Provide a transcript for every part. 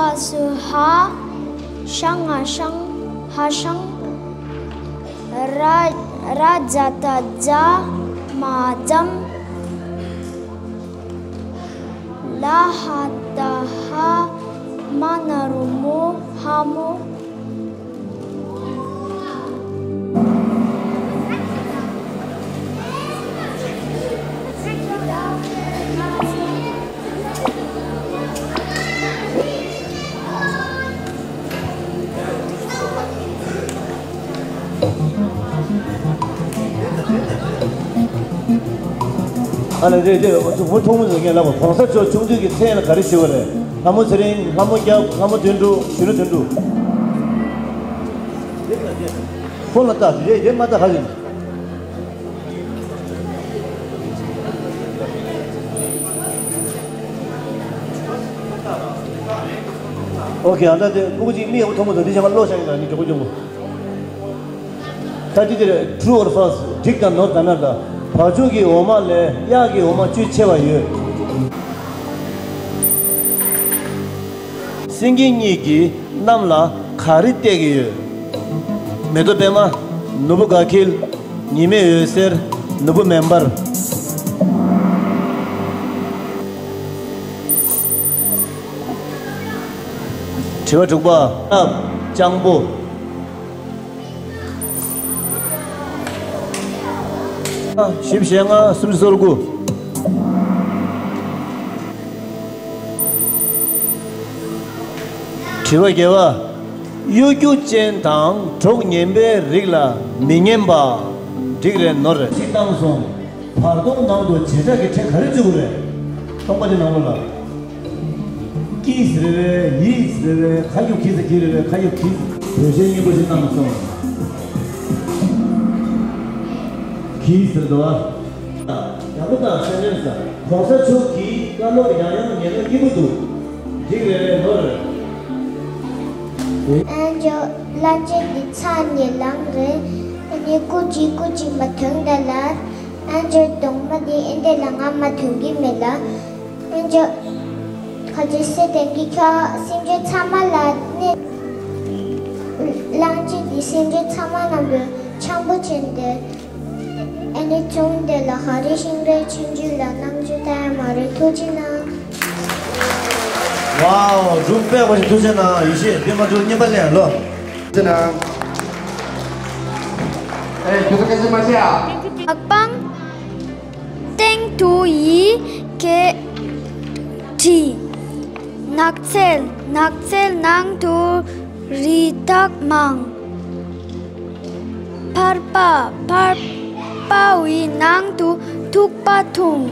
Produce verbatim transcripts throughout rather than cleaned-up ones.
ལ་སུ་ཧ། ཤ་ང་ཤང་། ཧ་ཤང་། ར་ར་ཛ་ད་རྫ། མ་རྫམ། ལ་ཧ་ད་ཧ། མ་ན་རོ་མོ། ཧ་མོ། ཨ་ལས་རེད་རེད། བུ་ཐུང་ངུ་ཟེར་མཁན་ལབ་པ། གོང་ས་མཆོག་ཆུང་དུས་ཀྱི་མཚན་ལ་ག་རེ་ཞུ་བ་རེད། ལྷ་མོ་ཚེ་རིང་། ལྷ་མོ་རྒྱལ། ལྷ་མོ་དོན་གྲུབ། གཞོན་ནུ་དོན་གྲུབ། ཁོང་ལ་ལྟ། རེད་རེད་མ་ལྟ་ཧ་ལས། ཨོ་ཁེ། ཨ་ད་དེ་སྤུ་གུ་གཅིག་མིག་ཡག་པོ་མཐོང་གི་འདུག་འདི་བྱས་ན་ཀློག་བྱ་ཡིན་ད་ནི་མགྱོགས་པོ་མགྱོགས་པོ། ད་འདི་དེར་true or false། འགྲིག་དང་ནོར་དང་ན་དང་། བ་ཕྱུགས་ཀྱི་འོ་མ་ལས་གཡག་གི་འོ་མ་བཅུད་ཆེ་བ་ཡོད། སེང་གེ་གཉིས་ཀྱིས་གནམ་ལ་ག་རེ་བལྟས་ཀྱི་ཡོད། མེ་ཏོག་པད་མ། ནོར་བུ་དགའ་འཁྱིལ། ཉི་མའི་འོད་ཟེར། ནོར་བུ་མེ་འབར། དྲི་བ་དྲུག་པ། སྐྱབས། སྤྱང་པོ། བཞི་བཅུ་ཞེ་ལྔ། སུམ་ཅུ་སོ་དགུ། དྲི་བ་བརྒྱད་པ། གཡོ་སྒྱུ་ཅན་དང་གྲོགས་ངན་པའི་རིགས་ལ་མི་ཉན་པ། འགྲིག་རེད་ནོར་རེད། གཅིག་བཏང་སོང་། བར་སྟོང་ནང་དུ་བྱེ་བྲག་གི་ཕྲད་ག་རེ་བཅུག་དགོས་རེད། སྟོང་པ་དེ་ནང་ལོགས་ལ། ཀིས་རེད་པས། ཡིས་རེད་པས། ཁ་ཡུག་གིས་ཟེར་གྱི་རེད་པས། ཁ་ཡུག་གིས། བོད་གཞས་སྙན་པོ་ཞིག་བཏང་སོང་། གིས་ཟེར་འདུག་བ། ཡག་པོ་དང་སེམས་ནན་ས། གོང་ས་མཆོག་གིས་བཀའ་སློབ་ཡང་ཡང་ཉན་ན་སྐྱིད་པོ་འདུག་འགྲིག་རེད་རེད་ནོར་རེད། ཨན་ཇོ། བླ་ཆེན་གྱི་ཚ་ཉེ་ལང་རེད། ཨ་ནི་སྐུ་གཅིག་སྐུ་གཅིག་མ་ཐོན་ད་ལ། ཨན་ཇོ་གདོང་མ་དེ་ཨེ་འདྲ་ལ་ང་མ་ཐོན་གི་མེད་ལ། ཨན་ཇོ། ཁ་ཆེ་སེ་དེང་གི་ཁྱོད་སེམས་ཅན་ཚང་མ་ལ་གནས། གླང་ཆེན་འདི་སེམས་ཅན་ཚང་མ་ནང་དུ་འཆམ་པོ་བྱས་ཏེ། ཨ་ནི་ཚོང་དེ་ལ་ཧ་རི་ཤིང་རེ་ཆུང་ཆུང་ལ་གནང་རྒྱུ་ད་ཡང་མ་རེད། ཐུགས་རྗེ་གནང་། ཝའོ། སྒྲུང་དཔེ་པོ་ཞིག་ཐུགས་རྗེ་གནང་། ཡེ་ཤེས་འདི་མ་འགྲུབ་བརྙན་པར་ལེན་ལོ། ཐུགས་རྗེ་གནང་། ཨེ་ཁྱོད་ཚོ་སྐད་ཆ་མ་བཤད་ཨ། ནག་པང་། སྟེང་དུ་ཡི་གེ་བྲིས། ནགས་ཚལ། ནགས་ཚལ་ནང་དུ་རི་དྭགས་མང་། ཕར་པ། ཕར་པའི་ནང་དུ་ཐུག་པ་འཐུང་།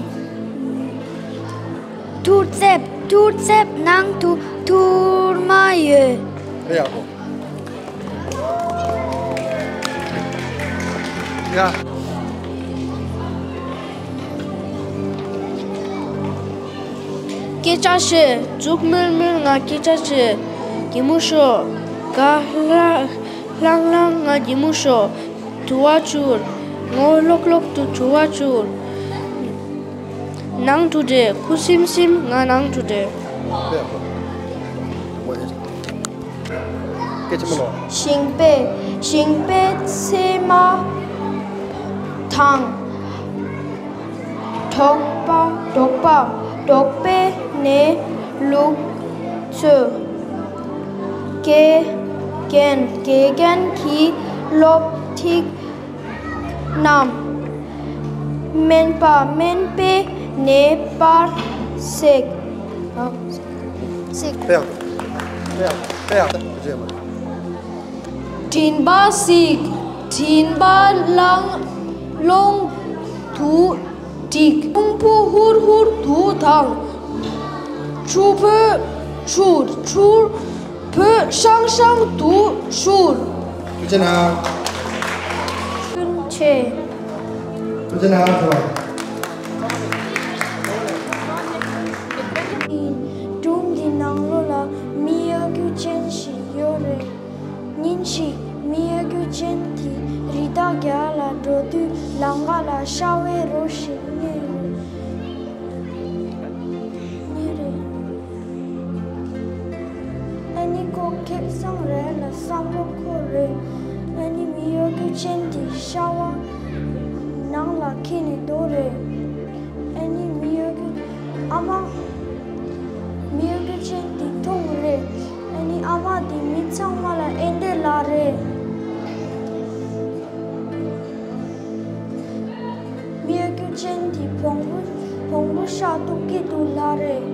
ཐུར་རྩེབ། ཐུར་རྩེབ་ནང་དུ་ཐུར་མ་ཡོད། ཨེ་ཡག་པོ། ཡ། སྐད་ཆ་བཤད། ཙུག་མེར་མེར་ང་སྐད་ཆ་བཤད། གད་མོ་ཤོར། ག་ལྷ། ལྷང་ལྷང་ང་གད་མོ་ཤོར། དུ་བ་བཅུར། ངོ་ལོག་ལོག་ཏུ་དུ་བ་བཅུར། ནང་དུ་བསྡད། ཁུ་སིམ་སིམ་ང་ནང་དུ་བསྡད། སྐད་ཆ་མ་ལོག་ཞིང་པས། ཞིང་པས་ཚེར་མ་དང་། གྲོག་པ། གྲོག་པ། གྲོག་པོ་ནས་ལུག་འཚོལ། དགེ་རྒན། དགེ་རྒན་གྱིས་སློབ་ཁྲིད་གནང་། སྨན་པ། སྨན་པས་ནད་པར་བསྲེགས། བསྲེགས། དྲིན་པ་གཟིགས། དྲིན་པ་ལང་ལོང་དུ་འགྲིག་ཁུང་བུ་ཧུར་ཧུར་དུ་བཏང་། ཆུ་བོས་འཕྱུར། ཆུ་བོས་ཤང་ཤང་དུ་འཕྱུར། ཐུགས་རྗེ་གནང་། ཐུགས་རྗེ་ཆེ། ཐུགས་རྗེ་གནང་། སྒྲུང་འདི་ནང་ལོགས་ལ་མི་གཡོ་སྒྱུ་ཅན་ཞིག་ཡོད་རེད། ཉིན་ཞིག་མི་གཡོ་སྒྱུ་ཅན་དེ་རི་དྭགས་རྒྱག་ལ་འགྲོ་དུས་ལམ་ཁ་ལ་ཤྭ་བའི་རོ་ཞིག་རྙེད་རེད། རྙེད་རེད། སང་རེད་ལ་ས་ཕོ་ཁོ་རེད། ཨ་ནི་མི་གཡོ་སྒྱུ་ཅན་དེ་ཤ་བ་ནང་ལ་ཁྱེར་ནས་འདུག་རེད། ཨ་ནི་མི་གཡོ་སྒྱུ་ཨ་མ། མི་གཡོ་སྒྱུ་ཅན་དེ་མཐོང་རེད། ཨ་ནི་ཨ་མ་དེ་མི་ཚང་མ་ལ་ཨེ་འདྲ་ལབ་རེད། མི་གཡོ་སྒྱུ་ཅན་དེ་བོང་བུ་བོང་བུ་ཤ་གཏུབ་ཀྱི་འདུག་ལབ་རེད།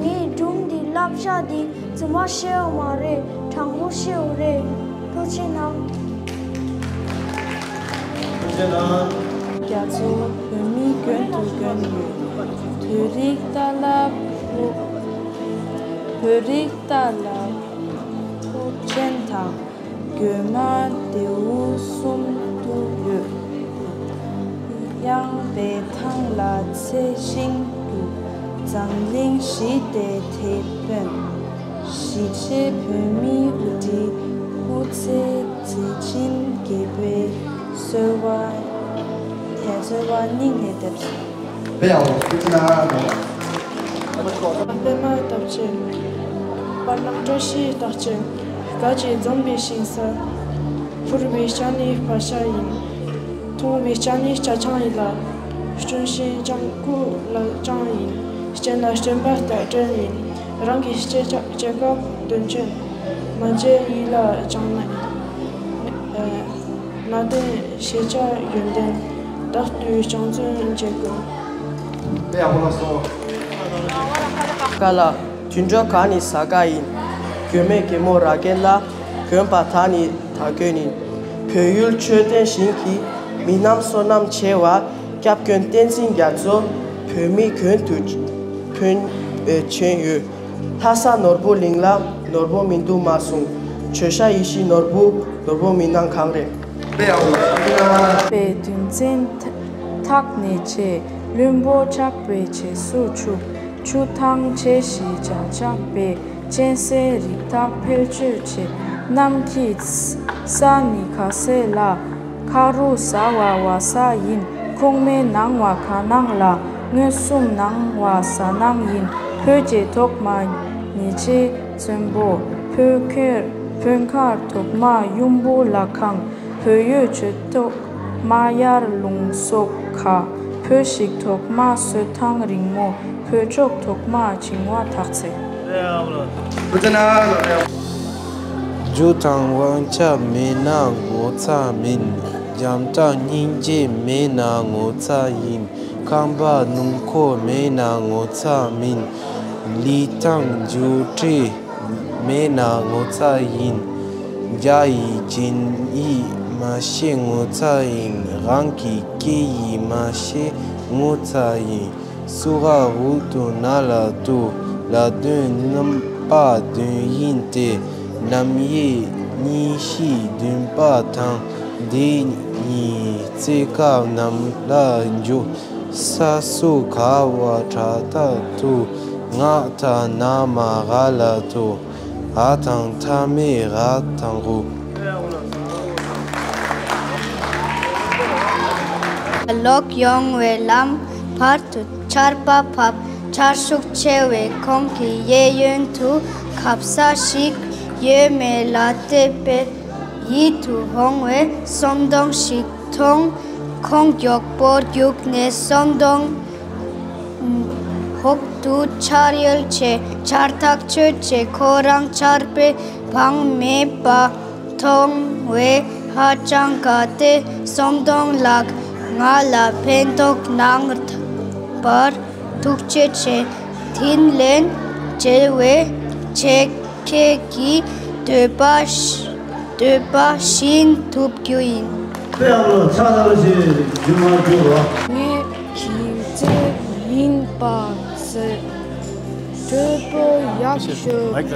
ངའི་སྒྲུང་འདི་བསླབ་བྱ་འདི་རྫུན་མ་བཤད་ཡོད་མ་རེད། དྲང་པོ་བཤད་ཡོད་རེད། ཐུགས་རྗེ་གནང་། རྒྱ་མཚོ་བོད་མིའི་མགོན་དུ་བསྐོས་ཡོད། བོད་རིགས་ཏཱ་ལ་བོད་རིགས་ཏཱ་ལ་ཕོ་ཅན་དང་། རྒྱུད་མ་རྡེའུ་གསུམ་དུ་ཡོད། གཡང་པའི་ཐང་ལ་ཚེ་ཤིང་དུ། འཛམ་གླིང་ཞི་བདེའི་དེད་དཔོན། གཞིས་བྱེས་བོད་མིའི་དབུ་ཁྲིད་སྐུ་ཚེ་མཛད་འཕྲིན་རྒྱས་པའི་གསོལ་བ། དེ་གསོལ་བ་སྙིང་ནས་འདེབས་སོ། དཔེ་ཡག་པོ། ཐུགས་རྗེ་གནང་། པདྨ་བདག་ཅན། བར་སྣང་བཀྲ་ཤིས་རྟགས་ཅན། དགའ་བྱེད་འཛོམས་པའི་ཞིང་ས། ཕུར་བུའི་ཤ་ནི་བལ་ཤ་ཡིན། འཐུང་བའི་ལྕགས་ནི་ལྕགས་ཆང་ཡིན་ལ། སྐྱོན་ཤིང་ལྕགས་སྐུ་ལ་ལྕང་ཡིན། སྐྱེས་ན་སྐྱོན་པ་རྟགས་ཅན་ཡིན། རང་གི་སྐྱེ་ཆ་སྐྱེ་སྐབས་དོན་ཅན། མ་བྱས་ཡིད་ལ་བཅངས་ན་ཡིན། ན་དོན་ཤེས་བྱ་ཡོན་ཏན། རྟག་ཏུ་སྦྱང་བརྩོན་བྱེད་དགོས། དཔེ་ཡག་པོ་ལ་སོ། ཀ་ལ། དུད་འགྲོ་ག་ནི་ས་ག་ཡིན། གྱོན་མེད་གད་མོ་ར་གན་ལ། གྱོན་པ་ད་ནི་ད་གྱོན་ཡིན། བོད་ཡུལ་མཆོད་རྟེན་ཞིང་གི། མི་རྣམས་བསོད་ནམས་ཆེ་བ། སྐྱབས་མགོན་བསྟན་འཛིན་རྒྱ་མཚོ། བོད་མིའི་མགོན་དུ་ཕོན་ཨེ་ཕྱིན་ཡོད། ལྷ་ས་ནོར་བུ་གླིང་ལ། ནོར་བུ་མི་འདུག་མ་གསུངས། བརྗོད་བྱ་ཡིད་བཞིན་ནོར་བུ། ནོར་བུ་མི་སྣང་གང་རེད། དཔེ་ཡག་པོ། པའི་དོན་ཚན་ཐག་ནས་ཆད། བླུན་པོ་ཆགས་པའི་རྗེས་སུ་ཆུག་ཆུ་ཐང་ཆད་ཞི་བྱ་ཆགས་པའི། གཅན་གཟན་རི་དྭགས་འཕེལ་སྤྱོད་ཆེ། གནམ་གྱི་ས་ནི་ཁ་ཟས་ལ། ཁ་རུ་ཟ་བ་བ་ས་ཡིན། ཁུག་མའི་ནང་བ་ཁ་ནང་ལ། མངོན་སུམ་ནང་བ་ཟ་ནང་ཡིན། བོད་ཀྱི་ཐོག་མ་ཉེས་ཆད་བཙོན་པོ། བོད་ཁེར་བོད་མཁར་ཐོག་མ་ཡུམ་བུ་ལ་ཁང་། བོད་ཡུལ་ཆོས་ཐོག་མ་ཡར་ལུང་སོགས་ཁ། བོད་ཞིག་ཐོག་མ་གསོལ་ཐང་རིང་མོ། བོད་ལྕོག་ཐོག་མ་བྱིང་བ་ཐག་ཚེ། རྒྱུ་དང་དབང་ཆ་མེད་ན་ངོ་ཚ་མིན། རྒྱང་གྲགས་སྙིང་རྗེ་མེད་ན་ངོ་ཚ་ཡིན། ཁང་པ་སྣུམ་འཁོར་མེད་ན་ངོ་ཚ་མིན། ལུས་དང་རྒྱུ་འབྲས་མེད་ན་ངོ་ཚ་ཡིན། རྒྱ་ཡིས་རྒྱན་ཡིག་མ་ཤེས་ངོ་ཚ་ཡིན། རང་གི་སྐད་ཡིག་མ་ཤེས་ངོ་ཚ་ཡིན། སུ་ག་འུ་དུ་ན་ལ་དུ། ལ་དོན་རྣམ་པ་དོན་ཡིན་ཏེ། རྣམ་དབྱེ་གཉིས་བཞི་བདུན་པ་དང་། འདི་གཉིས་རྩེ་སྐབས་རྣམས་ལ་འཇུག་ས་སུ་ག་བ་དྲ་ད་དུ། ང་ད་ན་མ་ག་ལ་དུ། འ་དང་མཐའ་མེད་འ་དང་འུ། ལོག་ཡོང་བའི་ལམ་བར་དུ་ཆར་པ་བབས། ཆར་ཤུགས་ཆེ་བས་ཁོང་གི་གཡས་གཡོན་དུ་གབ་ས་ཞིག་ཡོད་མེད་ལ་བལྟས་པས། ཡིད་དུ་འོང་བའི་གསོམ་སྡོང་ཞིག་མཐོང་། ཁོང་མགྱོགས་པོར་རྒྱུགས་ནས་གསོམ་སྡོང་འོག་ཏུ་ཆར་ཡོལ་བྱས། ཆར་ཐག་ཆོད་ཅེས་ཁོ་རང་ཆར་པས་བངས་མེད་པ་མཐོང་བས་ཧ་ཅང་དགའ་སྟེ། གསོམ་སྡོང་ལགས། ང་ལ་ཕན་ཐོགས་གནང་བར་ཐུགས་རྗེ་ཆེ། དྲིན་ལན་འཇལ་བའི་ཆེད་ཁྱེད་ཀྱི་འདོད་པ་ཤ- འདོད་པ་བཞིན་ཐུབ་རྒྱུ་ཡིན། དཔེ་ཡག་པོ། ཕྱག་རྡོ་རྗེ་རྒྱུ་མ་རྒྱུ་རོ། ངས་ཁྱིམ་མཚེས་ཡིན་པ་ཟེར། སྤྲོ་པོ་ཡག་ཤོས།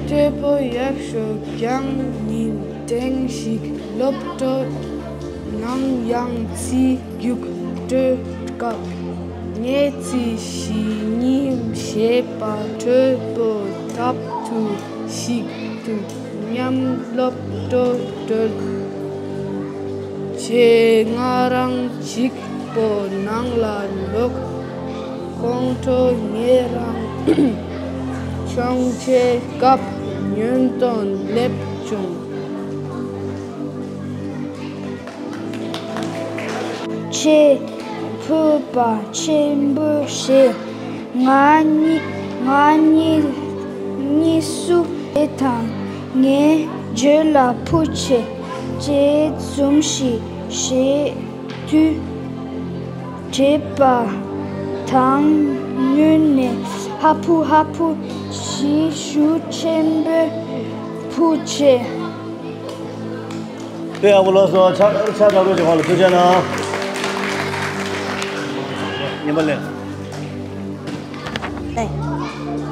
སྤྲོ་པོ་ཡག་ཤོས་རྐྱང་ཡིན། ཐེངས་ཤིག་སློབ་གྲྭ་ནང་ཡང་རྩིས་རྒྱུགས་སྤྲོད་སྐབས། ངས་རྩིས་ཞིབ་གཉིས་བྱས་པ། སྤྲོ་པོ་ཐབས་ཐུབ་ཞིག་ཏུ་མཉམ་སློབ་གྲྭར་བྲོས། ཆེད་ང་རང་གཅིག་པོ་ནང་ལ་ལོག་ཁོང་ཁྲོ་ངེད་རང་སྦྱོང་བྱེད་སྐབས་ ཡོན་ཏན་སླེབས་བྱུང་། ཁྱེད་བོད་པ་ཆེན་པོ་ཞིག་ང་གཉིས་ང་གཉིས་གཉིས་སུ་དེ་དང་ངའི་རྒྱུད་ལ་བུ་ཆེ་ཅེས་འཛུམ་ཞིག་བྱེད་དུས། བྲེད་པ་དང་ངུས་ནས་ཧ་བུ་ཧ་བུ་ཞེས་ཞུ། ཆེན་པོའི་བུ་ཆེ། དཔེ་ཡག་པོ་ལོས་སོ། ཕྱག་ཕྱག་དྲག་པོ་ཞིག་ཁོང་ལ་ཐུགས་རྗེ་གནང་། ཉི་མ་ལས།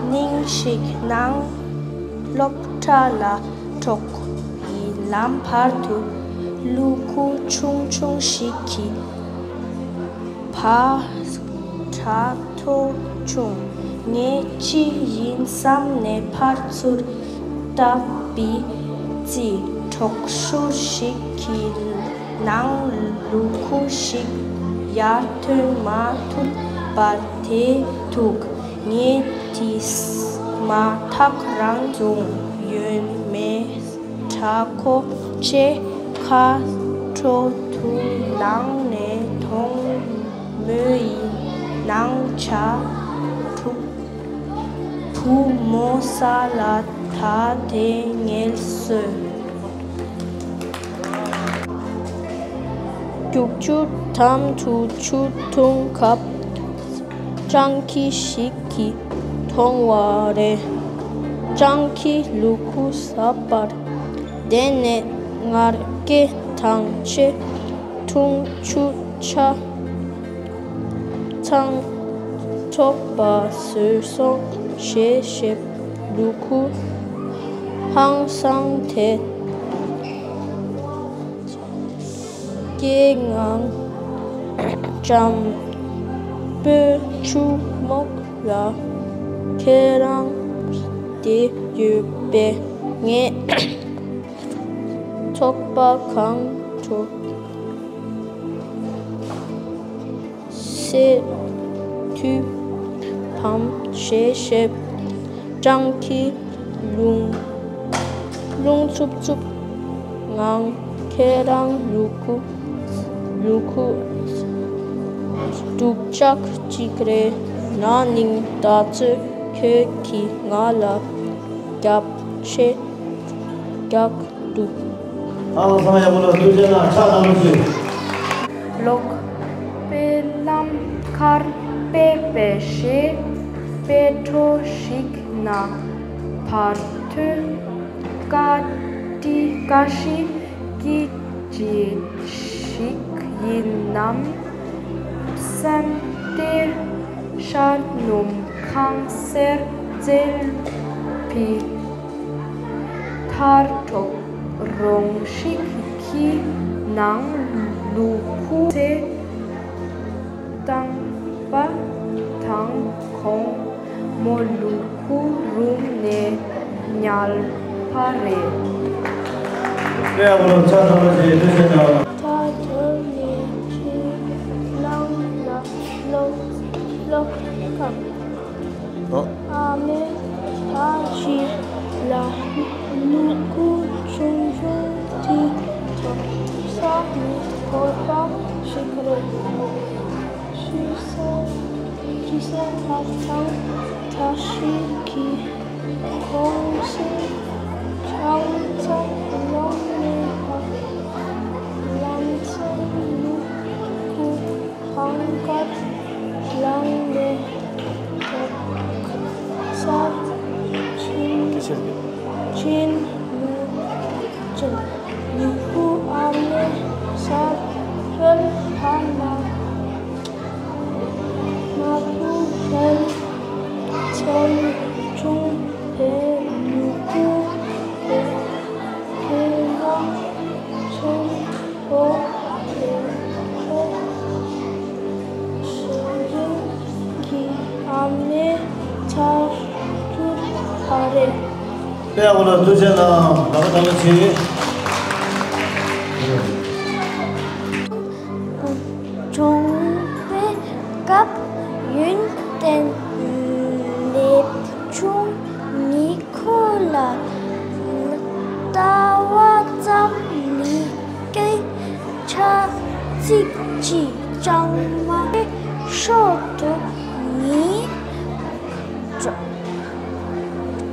སྙིང་ཞིག་ནང་སློབ་གྲྭ་ལ་འགྲོ་ཡི་ལམ་བར་དུ་ལུ་གུ་ཆུང་ཆུང་ཞིག་གིས་ཕར་དྲག་ཐོག་བྱུང་། ངས་ཅི་ཡིན་བསམ་ནས་ཕར་ཚུར་བལྟས་པའི་ཚེ། གྲོག་ཤུར་ཞིག་གི་ནང་ལུ་གུ་ཞིག་ཡར་ཐོན་མ་ཐུབ་པར་དེད་འདུག་ངས་དེ་མ་ཐག་རང་བྱུང་ཡོད་མེད་དྲག་གོ་ཆེ་ཁ་ཁྲོ་དུ་ལངས་ནས་གདོང་མོ་ཡི་ནང་ཆ་དྲུག་བུ་མོ་ས་ལ་ད་དེ་ངལ་གསོས། རྒྱུག་ཆུ་འགྲམ་དུ་ཆུ་འཐུང་སྐབས་སྤྱང་ཀི་ཞིག་གིས་མཐོང་བ་རེད། སྤྱང་ཀིས་ལུ་གུ་ཟ་བར་བསྡད་ནས་ངར་སྐད་དང་བཅས་འཐུང་ཆུ་ཆ་ཚང་ཐོབ་པ་བཟོས་སོང་ཞེས་བཤད། ལུ་གུ་ཧང་སང་དེ་སྐད་ངང་འཇམ་པོས་ཆུ་མོག་ལ་ཁྱེད་རང་བསྡད་ཡོད་པས་ངས་ཚོགས་པ་གང་དུ་སེ་དུས་བམ་ཞེས་བཤད། སྤྱང་ཀི་རླུང་རླུང་འཚུབ་འཚུབ་ངང་ཁྱེད་རང་ལུ་གུ་ལུ་གུ་སྡུག་ཅག་ཅིག་རེད། ན་ནིང་ད་ཚོད་ཁྱོད་ཀྱིས་ང་ལ་རྒྱབ་ཆེ་རྒྱག་འདུག་ཨང་སང་ཡག་པོ་ལ་ཐུགས་རྗེ་གནང་། ཕྱག་དམ་ཞུ། ལོག་པའི་ལམ་ཁར་པེ་པེ་ཞེས་པེ་ཏྲོ་ཞིག་ན་བར་དོའི་ཀ་ཏི་ཀ་ཤི་ཀི་ཅི་ཞིག་ཡིན་ནམ་བསམ་སྟེ་ཤར་སྣུམ་ཁང་སེར་བཙལ་བའི་མཐར་གྲོག་རོང་ཞིག་གི་ནང་ལུ་གུ་ཚེ་བཏང་པ་དང་ཁོང་མོ་ལུ་གུ་རུམ་ནས་ཉལ་བ་རེད། དཔེ་ཡག་པོ་ལ་ཕྱག་དམ་ཞུ། ཐུགས་རྗེ་གནང་། ད་དོན་ནི་ཁྱེད་རང་ལ་ལོག་ལོག་གམ། ཨ་མའི་ད་ཞིག་ལ་ལུ་གུ་ཆུང་ཆུང་དེ་ཚོ་ས་མི་འཁོར་བ་ཞིག་རེད། ཞུ་ས་ཞུ་ས་ཐག་དང་བཀྲ་ཤིས་ཀྱི་ཁོང་ཚོས་ཆང་ཚང་ལོང་ནས་ལམ་སེང་ལུ་གུ་ཧང་ཀར་ལངས་ནས་སར་ཕྱིན་ཕྱིན་ལུ་ཕྱིན། ལུ་གུ་ཨ་མའི་སར་ཐོན་བར་ན་ང་བུ་ལོན་ཚོན་ཆུང་བའི་ལུ་གུ་དེ་ཁྱེད་རང་ཚོན་པོ་དེ་ཚོ་ཞིང་རིན་གྱི་ཨ་མའི་ཚར་གྱུར་བ་རེད། དཔེ་ཡག་པོ་ལ་ཐུགས་རྗེ་གནང་། ལག་པ་བརྡབ་པ་བྱེད། གྲོང་པའི་སྐབས་ཡུན་བརྟན་ལས་ཆུང་མི་ཁོ་ལ་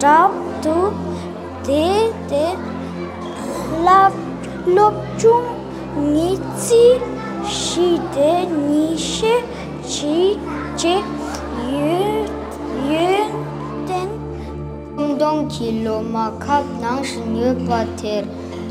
རབ་ཏུ་བསྡད་དེ། སློབ་སློབ་ཆུང་ཉི་ཚེ་བཞི་སྟེ་ཉི་ཤུ་གཅིག་བཅས་ཡོན་ཡོན་ཏན། ཁུངས་སྟོང་གི་ལོ་མ་ཁབ་ནང་བཞིན་ཡོད་པ་དེར་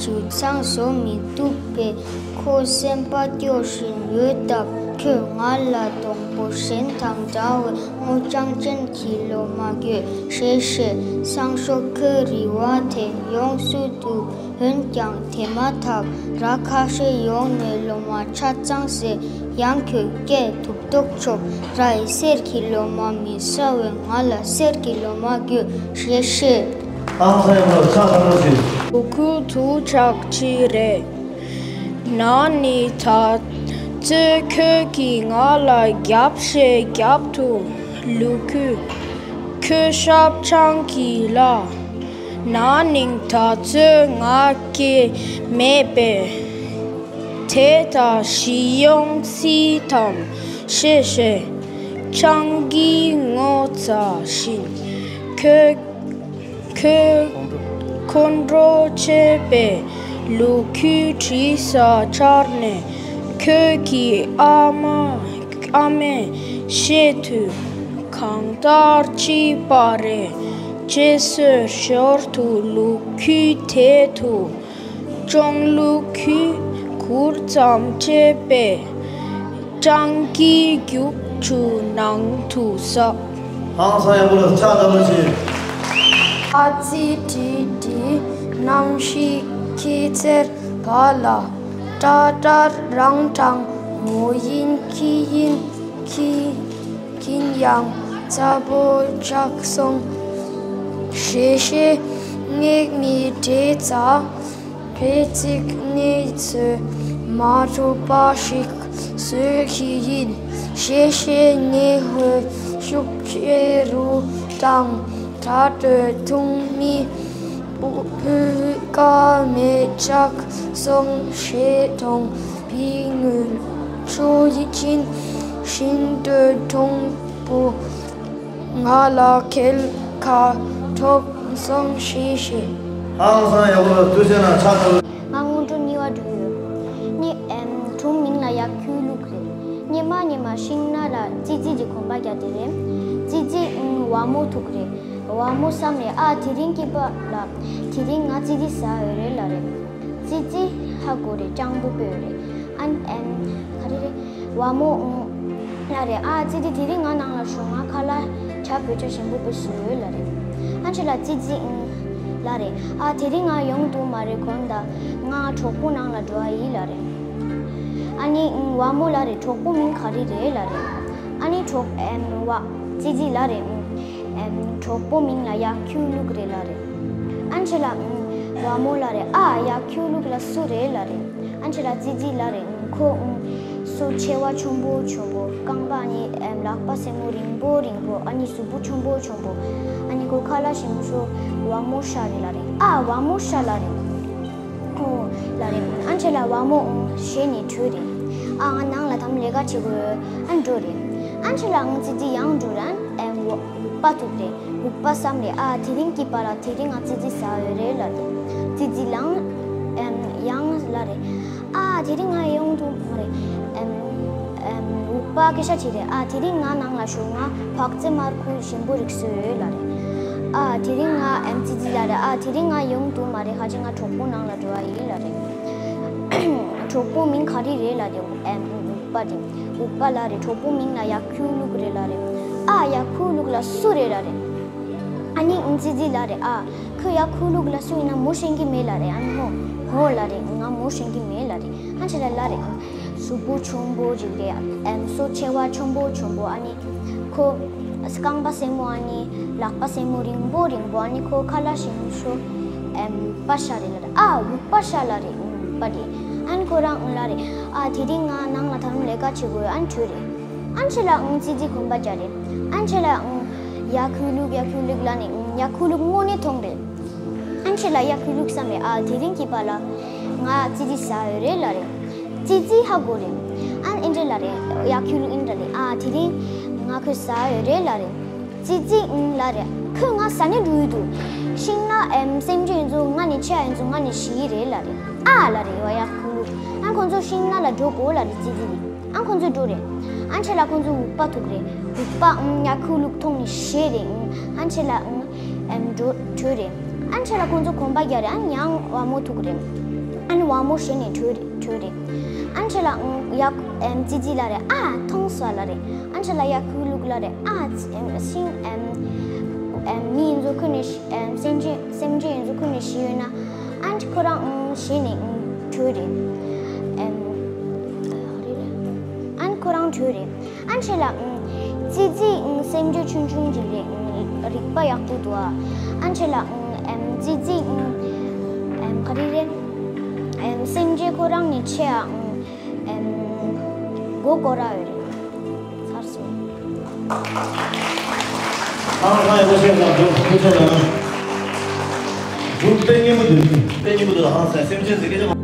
ཇུ་ཚང་བཟོ་མི་ཐུབ་པས། ཁོ་སེམས་པ་སྐྱོ་བཞིན་ཡོད་སྟབས། ཁྱོད་ང་ལ་སྡོང་པོ་གཞན་དང་འདྲ་བའི་སྔོ་ལྗང་ཅན་གྱི་ལོ་མ་དགོས་ཞེས་བཤད། སང་ཞོགས་ཁོའི་རེ་བ་དེ་ཡོངས་སུ་བསྡུས། འོན་ཀྱང་དེ་མ་ཐག་ར་ཁ་ཤས་ཡོང་ནས་ལོ་མ་ཆ་ཚང་ཟས། ཡང་ཁྱོད་སྐད་སྡུག་ཏོག་ཆོག་ར་ཡི། གསེར་གྱི་ལོ་མ་མི་ཟ་བས། ང་ལ་གསེར་གྱི་ལོ་མ་དགོས་ཞེས་བཤད། ཨང་སང་ཡག་པོ་ལ་ཕྱག་ཐལ་མོ་ཆེ། ལོ་ཁུག་ཐུག་ཆག་ཅི་རེད། ན་ནིང་ད་ཚོད་ཁྱོད་ཀྱིས་ང་ལ་རྒྱབ་ཞེས་རྒྱབ་ཐུབ། ལོ་ཁུག་ཁྱོད་ཞབས་འཆང་གི་ལ། ན་ནིང་ད་ཚོད་ང་སྐྱེས་མེད་པས། དེ་ད་ཞི་ཡོང་སྲིད་དམ་ཞེས་བཤད། ཆང་གིས་ངོ་ཚ་བཞིན་ཁོས་ཁོས་ཁོང་ཁྲོ་བྱས་པས། ལོ་ཁུག་དྲི་ཟ་ཆགས་ནས་ཁོས་ཀྱི་ཨ་མ་ཨ་མས་བཤད་དུས། གང་ལྟར་ཅི་པ་རེད་ཅེས་སོ་ཞོར་དུ་ལོ་ཁུག་དེ་དུ་ཅོང་ལོ་ཁུག་གུར་ཙམ་བྱས་པས། སྤྱང་ཀི་རྒྱུག་ཆུ་ནང་དུ་ཟགས། ཧང་སང་ཡག་པོ་ལ་ཕྱག་ཐལ་མོ་ཆེ། ཨ་ཙི་ཏི་ཏི་གནམ་གཤིས་ཁྱད་མཚར་བ་ལ། ཏྲ་ཏྲ་རང་དྲང་མོ་ཡིན་ཁྱི་ཡིན་ཁྱི་ཁྱིན་ཡང་ཚ་པོ་ཆགས་སོང་། ཞེས་ཞེས་སྔས་མི་དྲེད་ཚ། དྲེད་ཚིག་ནས་ཚོད་མ་ཐུབ་པ་ཞིག་བཟོས་ཤིག་ཡིན། ཞེས་ཞེས་ནས་ཧོད་ཤུགས་ཆེ་རུ་བཏང་། ད་དྲོད་འཐུང་མི་བུ་བུ་ཀ་མེད་ཆགས་སོང་ཞེས་མཐོང་བའི་ངུ་ཆུ་ཡི་ཆིན་ཤིན་ཏུ་མཐོང་བུ། ང་ལ་ཁེལ་ཁ་འཕྲོག་སོང་ཞེས་བཤད། ཧང་སང་ཡག་པོ་ལ་ཐུགས་རྗེ་གནང་། ཕྱག་ཐལ། ང་སྔོན་འགྲོ་གཉིས་པ་འགྲོ་ཡོད། ནི་ཨེམ་སྒྲུང་མིང་ལ་ཡ་ཁྱུ་ལུག་རེད། སྔོན་མ་སྔོན་མ་ཤིང་ནགས་ལ་ཙི་ཙི་གི་གོམ་པ་རྒྱག་དེ་རེད། ཙི་ཙི་ཨང་ཝ་མོ་ཐུག་རེད། ཝ་མོ་བསམ་རེད། ཨ་དེ་རིང་སྐྱིད་པ་ལ། དེ་རིང་ང་ཙི་ཙི་ཟ་འོས་རེད་ལ་རེད། ཙི་ཙི་ཧ་གོ་རེད། སྤྱང་པོ་དཔེ་རེད། ཨན་ཨན་ག་རེ་རེད། ཝ་མོ་ཨུང་ལ་རེད། ཨ་ཙི་ཙི་དེ་རིང་ང་ནང་ལ་ཤོག་ང་ཁ་ལག་ཇ་བོད་ཇ་ཞིམ་པོ་དཔེ་བཟོས་ཡོད་ལ་རེད། ཨན་ཆེ་ལ་ཙི་ཙི་ཨུང་ལ་རེད། ཨ་དེ་རིང་ང་ཡོང་འདུག་མ་རེད། གོན་ད་ང་གྲོགས་པོ་ནང་ལ་འགྲོ་ཨ་ཡིན་ལ་རེད། ཨ་ནི་ཝ་མོ་ལ་རེད། གྲོགས་པོ་མིང་ག་རེ་རེད་ལ་རེད། ཨ་ནི་གྲོགས་ཨེམ་ཝ་ཙི་ཙི་ལ་རེད། ཨེམ་གྲོགས་པོ་མིང་ལ་ཡ་ཁྱུ་ལུག་རེད་ལ་རེད། ཨན་ཆེ་ལ་ཝ་མོ་ལ་རེད། ཨ་ཡ་ཁྱུ་ལུག་ལ་སུ་རེད་ལ་རེད། ཨན་ཆེ་ལ་ཙི་ཙི་ལ་རེད། ཁོ་སོ་ཆེ་བ་ཆུང་པོ་ཆུང་པོ། རྐང་པ་ནི་ལག་པ་སེན་མོ་རིང་པོ་རིང་པོ། ཨ་ནི་གཟུགས་པོ་ཆུང་པོ་ཆུང་པོ། ཨ་ནི་ཁོ་ཁ་ལག་ཞིམ་ཤོས་ཝ་མོ་ཤ་རེད་ལ་རེད། ཨ་ཝ་མོ་ཤ་ལ་རེད། ཨོ་ལ་རེད། ཨན་ཆེ་ལ་ཝ་མོ་ཨོ་ཞེས་ནས་བྲོས་རེད། ཨ་ང་ནང་ལ་དམ་ལས་ཀ་བྱེད་དགོས། ཨ་འགྲོ་རེད། ཨན་ཆེ་ལ་ང་ཙི་ཙི་ཡང་འགྲོ་རན་ཨེམ་ཝ་པ་ཐུག་རེད། ལུག་པ་བསམ་རེད། ཨ་དེ་རིང་སྐྱིད་པ་ལ་དེ་རིང་ང་ཙི་ཙི་ཟ་འོས་རེད་ལ་རེད། ཙི་ཙི་ལང་ཨེམ་ཡང་ལ་རེད། ཨ་དེ་རིང་ང་ཡོང་ཐུབ་མ་རེད། ཨེམ་ཨེམ་ལུག་པ་སྐད་ཆ་བྱེད་རེད། ཨ་དེ་རིང་ང་ནང་ལ་ཤོག་ང་བག་ཙེ་མར་ཁུ་ཞིམ་པོ་རིག་སོ་ཡོད་ལ་རེད། ཨ་དེ་རིང་ང་ཨེམ་ཙི་ཙི་ལ་རེད། ཨ་དེ་རིང་ང་ཡོང་ཐུབ་མ་རེད། ཁ་ཅིག་ང་གྲོགས་པོ་ནང་ལ་འགྲོ་བ་ཡིན་ལ་རེད། གྲོགས་པོ་མིང་ག་རེ་རེད་ལ་རེད། ཨེམ་ལུག་པ་རེད། ལུག་པ་ལ་རེད། གྲོགས་པོ་མིང་ལ་ཡ་ཁྱུ་ལུག་རེད་ལ་རེད། ཨ་ཡ་ཁྱུ་ལུག་ལ་སུ་རེད་ལ་རེད། ཨ་ནི་ཨིན་ཙི་ཙི་ལ་རེད། ཨ་ཁོས་ཡ་ཁྱུ་ལུག་ལ་སུ་ཡིན་ན་མོ་ཤེས་ཀྱི་མེད་ལ་རེད། ཨ་ནི་ཧོ་ཧོ་ལ་རེད། ང་མོ་ཤེས་ཀྱི་མེད་ལ་རེད། ཨ་ཆེ་ལ་ལ་རེད། གཟུགས་པོ་ཆུང་པོ་ཅིག་རེད། ཨེམ་སོ་ཆེ་བ་ཆུང་པོ་ཆུང་པོ། ཨ་ནི་ཁོ་རྐང་པ་སེན་མོ། ཨ་ནི་ལག་པ་སེན་མོ་རིང་པོ་རིང་པོ། ཨ་ནི་ཁོ་ཁ་ལག་ཞིམ་ཤོས་ཨེམ་པ་ཤ་རེད་ལ་རེད། ཨ་ལུག་པ་ཤ་ལ་རེད། ལུག་པ་རེད། ཨ་ནི་ཁོ་རང་ལ་རེད། ཨ་དེ་རིང་ང་ནང་ལ་ད་རུང་ལས་ཀ་བྱེད་དགོས། ཨ་ནི་བྲོས་རེད། ཨ་ཆེ་ལ་ཨང་ཙི་ཙི་གོམ་པ་རྒྱག་རེད། ཨ་ཆེ་ལ་ཨང་ཡ་ཁུ་ལུག་ཡ་ཁུ་ལུག་ལ་ནི་ཡ་ཁུ་ལུག་དངོས་གནས་མཐོང་རེད། ཨ་ཆེ་ལ་ཡ་ཁུ་ལུག་བསམ་རེད། ཨ་དེ་རིང་གི་པ་ལ་ང་ཙི་ཙི་ཟ་འོས་རེད་ལ་རེད། ཙི་ཙི་ཧ་གོ་རེད། ཨ་ཨིན་དྲ་ལ་རེད། ཡ་ཁུ་ལུག་ཨིན་དྲ་རེད། ཨ་དེ་རིང་ང་ཁོས་ཟ་འོས་རེད་ལ་རེད། ཙི་ཙི་ཨུང་ལ་རེད། ཁོས་ང་ཟ་ནས་འགྲོ་ཡི་འདུག་ཤིང་ནགས་ཨེམ་སེམས་ཅན་ཡིན་ཚོ་ང་ནས་ཆེ་ཡིན་ཚོ་ང་ནས་ཤི་ཡི་རེད་ལ་རེད། ཨ་ལ་རེད་བ་ཡ་ཁུ་ལུག་ཨ་ཁོང་ཚོ་ཤིང་ནགས་ལ་འགྲོ་དགོས་ལ་རེད་ཙི་ཙི་ལི། ཨ་ཁོང་ཚོ་འགྲོ་རེད། ཨ་འཕྲལ་ལ་ཁོང་ཚོ་འུག་པ་ཐུག་རེད། འུག་པ་ཨུང་ཡ་ཁུ་ལུག་མཐོང་ནས་ཤི་རེད་ཨུང་། ཨ་འཕྲལ་ལ་ཨུང་ཨེམ་འགྲོ་བྲོས་རེད། ཨ་འཕྲལ་ལ་ཁོང་ཚོ་གོམ་པ་རྒྱག་རེད། ཨ་ཡང་བ་མོ་ཐུག་རེད། ཨ་ནི་བ་མོ་ཤི་ནས་བྲོས་རེད། བྲོས་རེད། ཨ་འཕྲལ་ལ་ཡ་ཨེམ་ཙི་ཙི་ལ་རེད། ཨ་མཐོང་སོང་ལ་རེད། ཨ་འཕྲལ་ལ་ཡ་ཁུ་ལུག་ལ་རེད། ཨ་ཨེམ་ཤིང་ཨེམ་ཨེམ་མི་ཡིན་ཚོ་ཁུ་ནས་ཤི་ཨེམ་སེམས་ཅན་སེམས་ཅན་ཡིན་ཚོ་ཁུ་ནས་ཤི་ཡོད་ན། ཨ་ཁོ་རང་ཨང་ཤི་ནས་ཨང་བྲོས་རེད། ཨེམ་ཨ་ཁོ་རང་བྲོས་རེད། ཨ་འཕྲལ་ལ་ཨང་ཙི་ཙི་ཨང་སེམས་ཅན་ཆུང་ཆུང་ཅིག་རེད། ཨང་རིག་པ་ཡག་པོ་འདུག་ཨ་འཕྲལ་ལ་ཨང་ཨེམ་ཙི་ཙི་ཨང་ཨེམ་ག་རེ་རེད། ཨེམ་སེམས་ཅན་ཁོ་རང་ནས་ཆེ་ཨང་ཨེམ་མགོ་སྐོར་ར་ཡོད་རེད། ཚར་སོང་། ཨང་ཧང་ཡག་པོ་བཤད་ལ་འགྲོ་ཐུགས་རྗེ་ཆེ་ལ། འགྲོ་དཔེ་སྙན་པོ་འདུག་དཔེ་སྙན་པོ་འདུག་ཨང་སེམས་ཅན་ཟེར་སྐད་ཆ།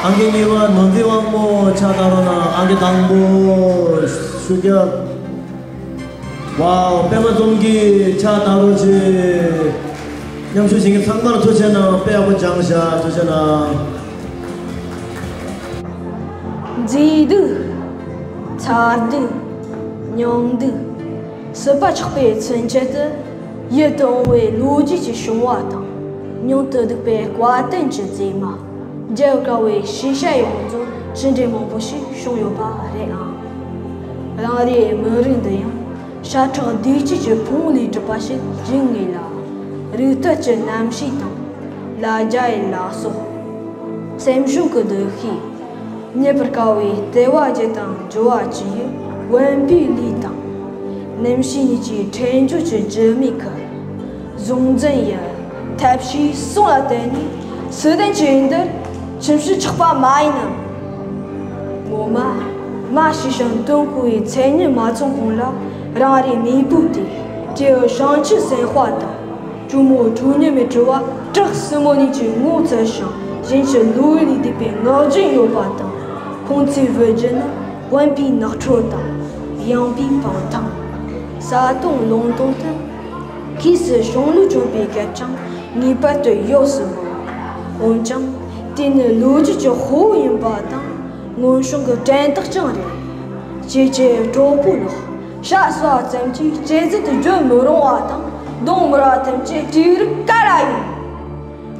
ཨང་ཀི་གཉིས་པ་ནོར་འཛིན་དབང་མོ་ཕྱག་བཏང་རོགས་གནང་། ཨང་ཀི་དང་པོ་ཤུགས་རྒྱབ། ཝའོ། པད་མ་འཛོམས་ཀྱིས་ཕྱག་བཏང་རོགས་བྱེད། མཉམ་ཞུགས་བྱེད་མཁན་ཚང་མར་ཐུགས་རྗེ་གནང་། དཔེ་ཡག་པོ་སྦྱངས་ཤག་ཐུགས་རྗེ་གནང་། མཛེས་སྡུག་ཚ་སྡུག་ཉུང་སྡུག་སྲིད་པ་ཆགས་པའི་ཚུན་ཆད་དུ། ཡིད་དུ་འོང་བའི་ལོ་རྒྱུས་ཀྱི་བྱུང་བ་དང་། མྱོང་དུ་བསྡུག་པའི་བཀའ་བསྟན་གྱི་མཛེས་མ། མཇལ་དཀའ་བའི་ཤེས་བྱ་ཡི་ཁོང་ཚོ་ཅི་འདྲའི་མང་པོ་ཞིག་བྱུང་ཡོད་པ་རེད་ཨང་། རང་རེའི་མི་རིགས་འདི་ཡང་ཤ་ཁྲག་བདེ་སྐྱིད་ཀྱི་ཕུང་བོ་ལས་གྲུབ་པ་ཞིག་ཡིན་ངེས་ལ། རིག་གཏད་ཀྱི་རྣམ་ཤེས་དང་། ལ་རྒྱ་ཡི་ལ་སོགས། སེམས་བྱུང་གི་འདུ་ཤེས། རྙེད་པར་དཀའ་བའི་ལྟེ་བ་བརྒྱད་དང་འབྱོར་བ་བཅུ་ཡི་དབེན་པའི་ལུས་དང་། རྣམ་ཤེས་གཉིས་ཀྱི་འཕྲལ་འབྱོར་གྱི་འགྱུར་མེད་ཁུར། གཟུང་འཛིན་ཡི་ཐབས་ཤེས་གསུམ་ལ་བརྟེན་ནས་སུ་ལྡན་གྱི་ཡུལ་འདིར་ཁྱིམ་གཞིས་ཆགས་པ་མ་ཡིན་ནམ། ངོ་མ་མ་ཤི་ཞིང་དོན་གོ་བའི་མཚན་ཉིད་མ་ཚང་གོང་ལ་རང་རེའི་མེས་པོ་དེ་སྐྱེ་བོ་བྱང་ཆུབ་སེམས་དཔའ་དང་། གྲོགས་མོ་གྲོགས་མཉམ་མི་གྲོལ་བ་བྲག་སྲིན་མོ་གཉིས་ཀྱིས་ངོ་ཚ་ཞིང་གཞན་གྱི་བློ་ཡུལ་ལས་འདས་པའི་ངག་རྒྱུན་ཡོད་པ་དང་། ཁོང་ཚོའི་བུ་རྒྱུད་ནི་དབེན་པའི་ནགས་ཁྲོད་དང་། ཡངས་པའི་སྤང་ཐང་། ས་སྟོང་ལུང་སྟོང་དུ། གོས་སུ་གཞུང་ལུགས་གྲོན་པའི་སྐད་ཀྱང་ངེས་པར་དུ་ཡོད་སྲིད་མོད། འོན་ཀྱང་དེ་ནི་ལོ་རྒྱུས་ཀྱི་དཔེ་ཡིན་པ་དང་། སྔོན་བྱུང་གི་དྲན་རྟགས་ཀྱང་རེད། ཁྱེད་ཀྱི་གྲོགས་པོ་ལགས། ཤ་ཟ་བ་ཙམ་གྱིས་གཅེས་འཛིན་དུ་བརྗོད་མི་རུང་བ་དང་། གདོང་མི་ར་ཐམས་ཅད་སྤྲེའུ་རིགས་ག་ར་ཡིན།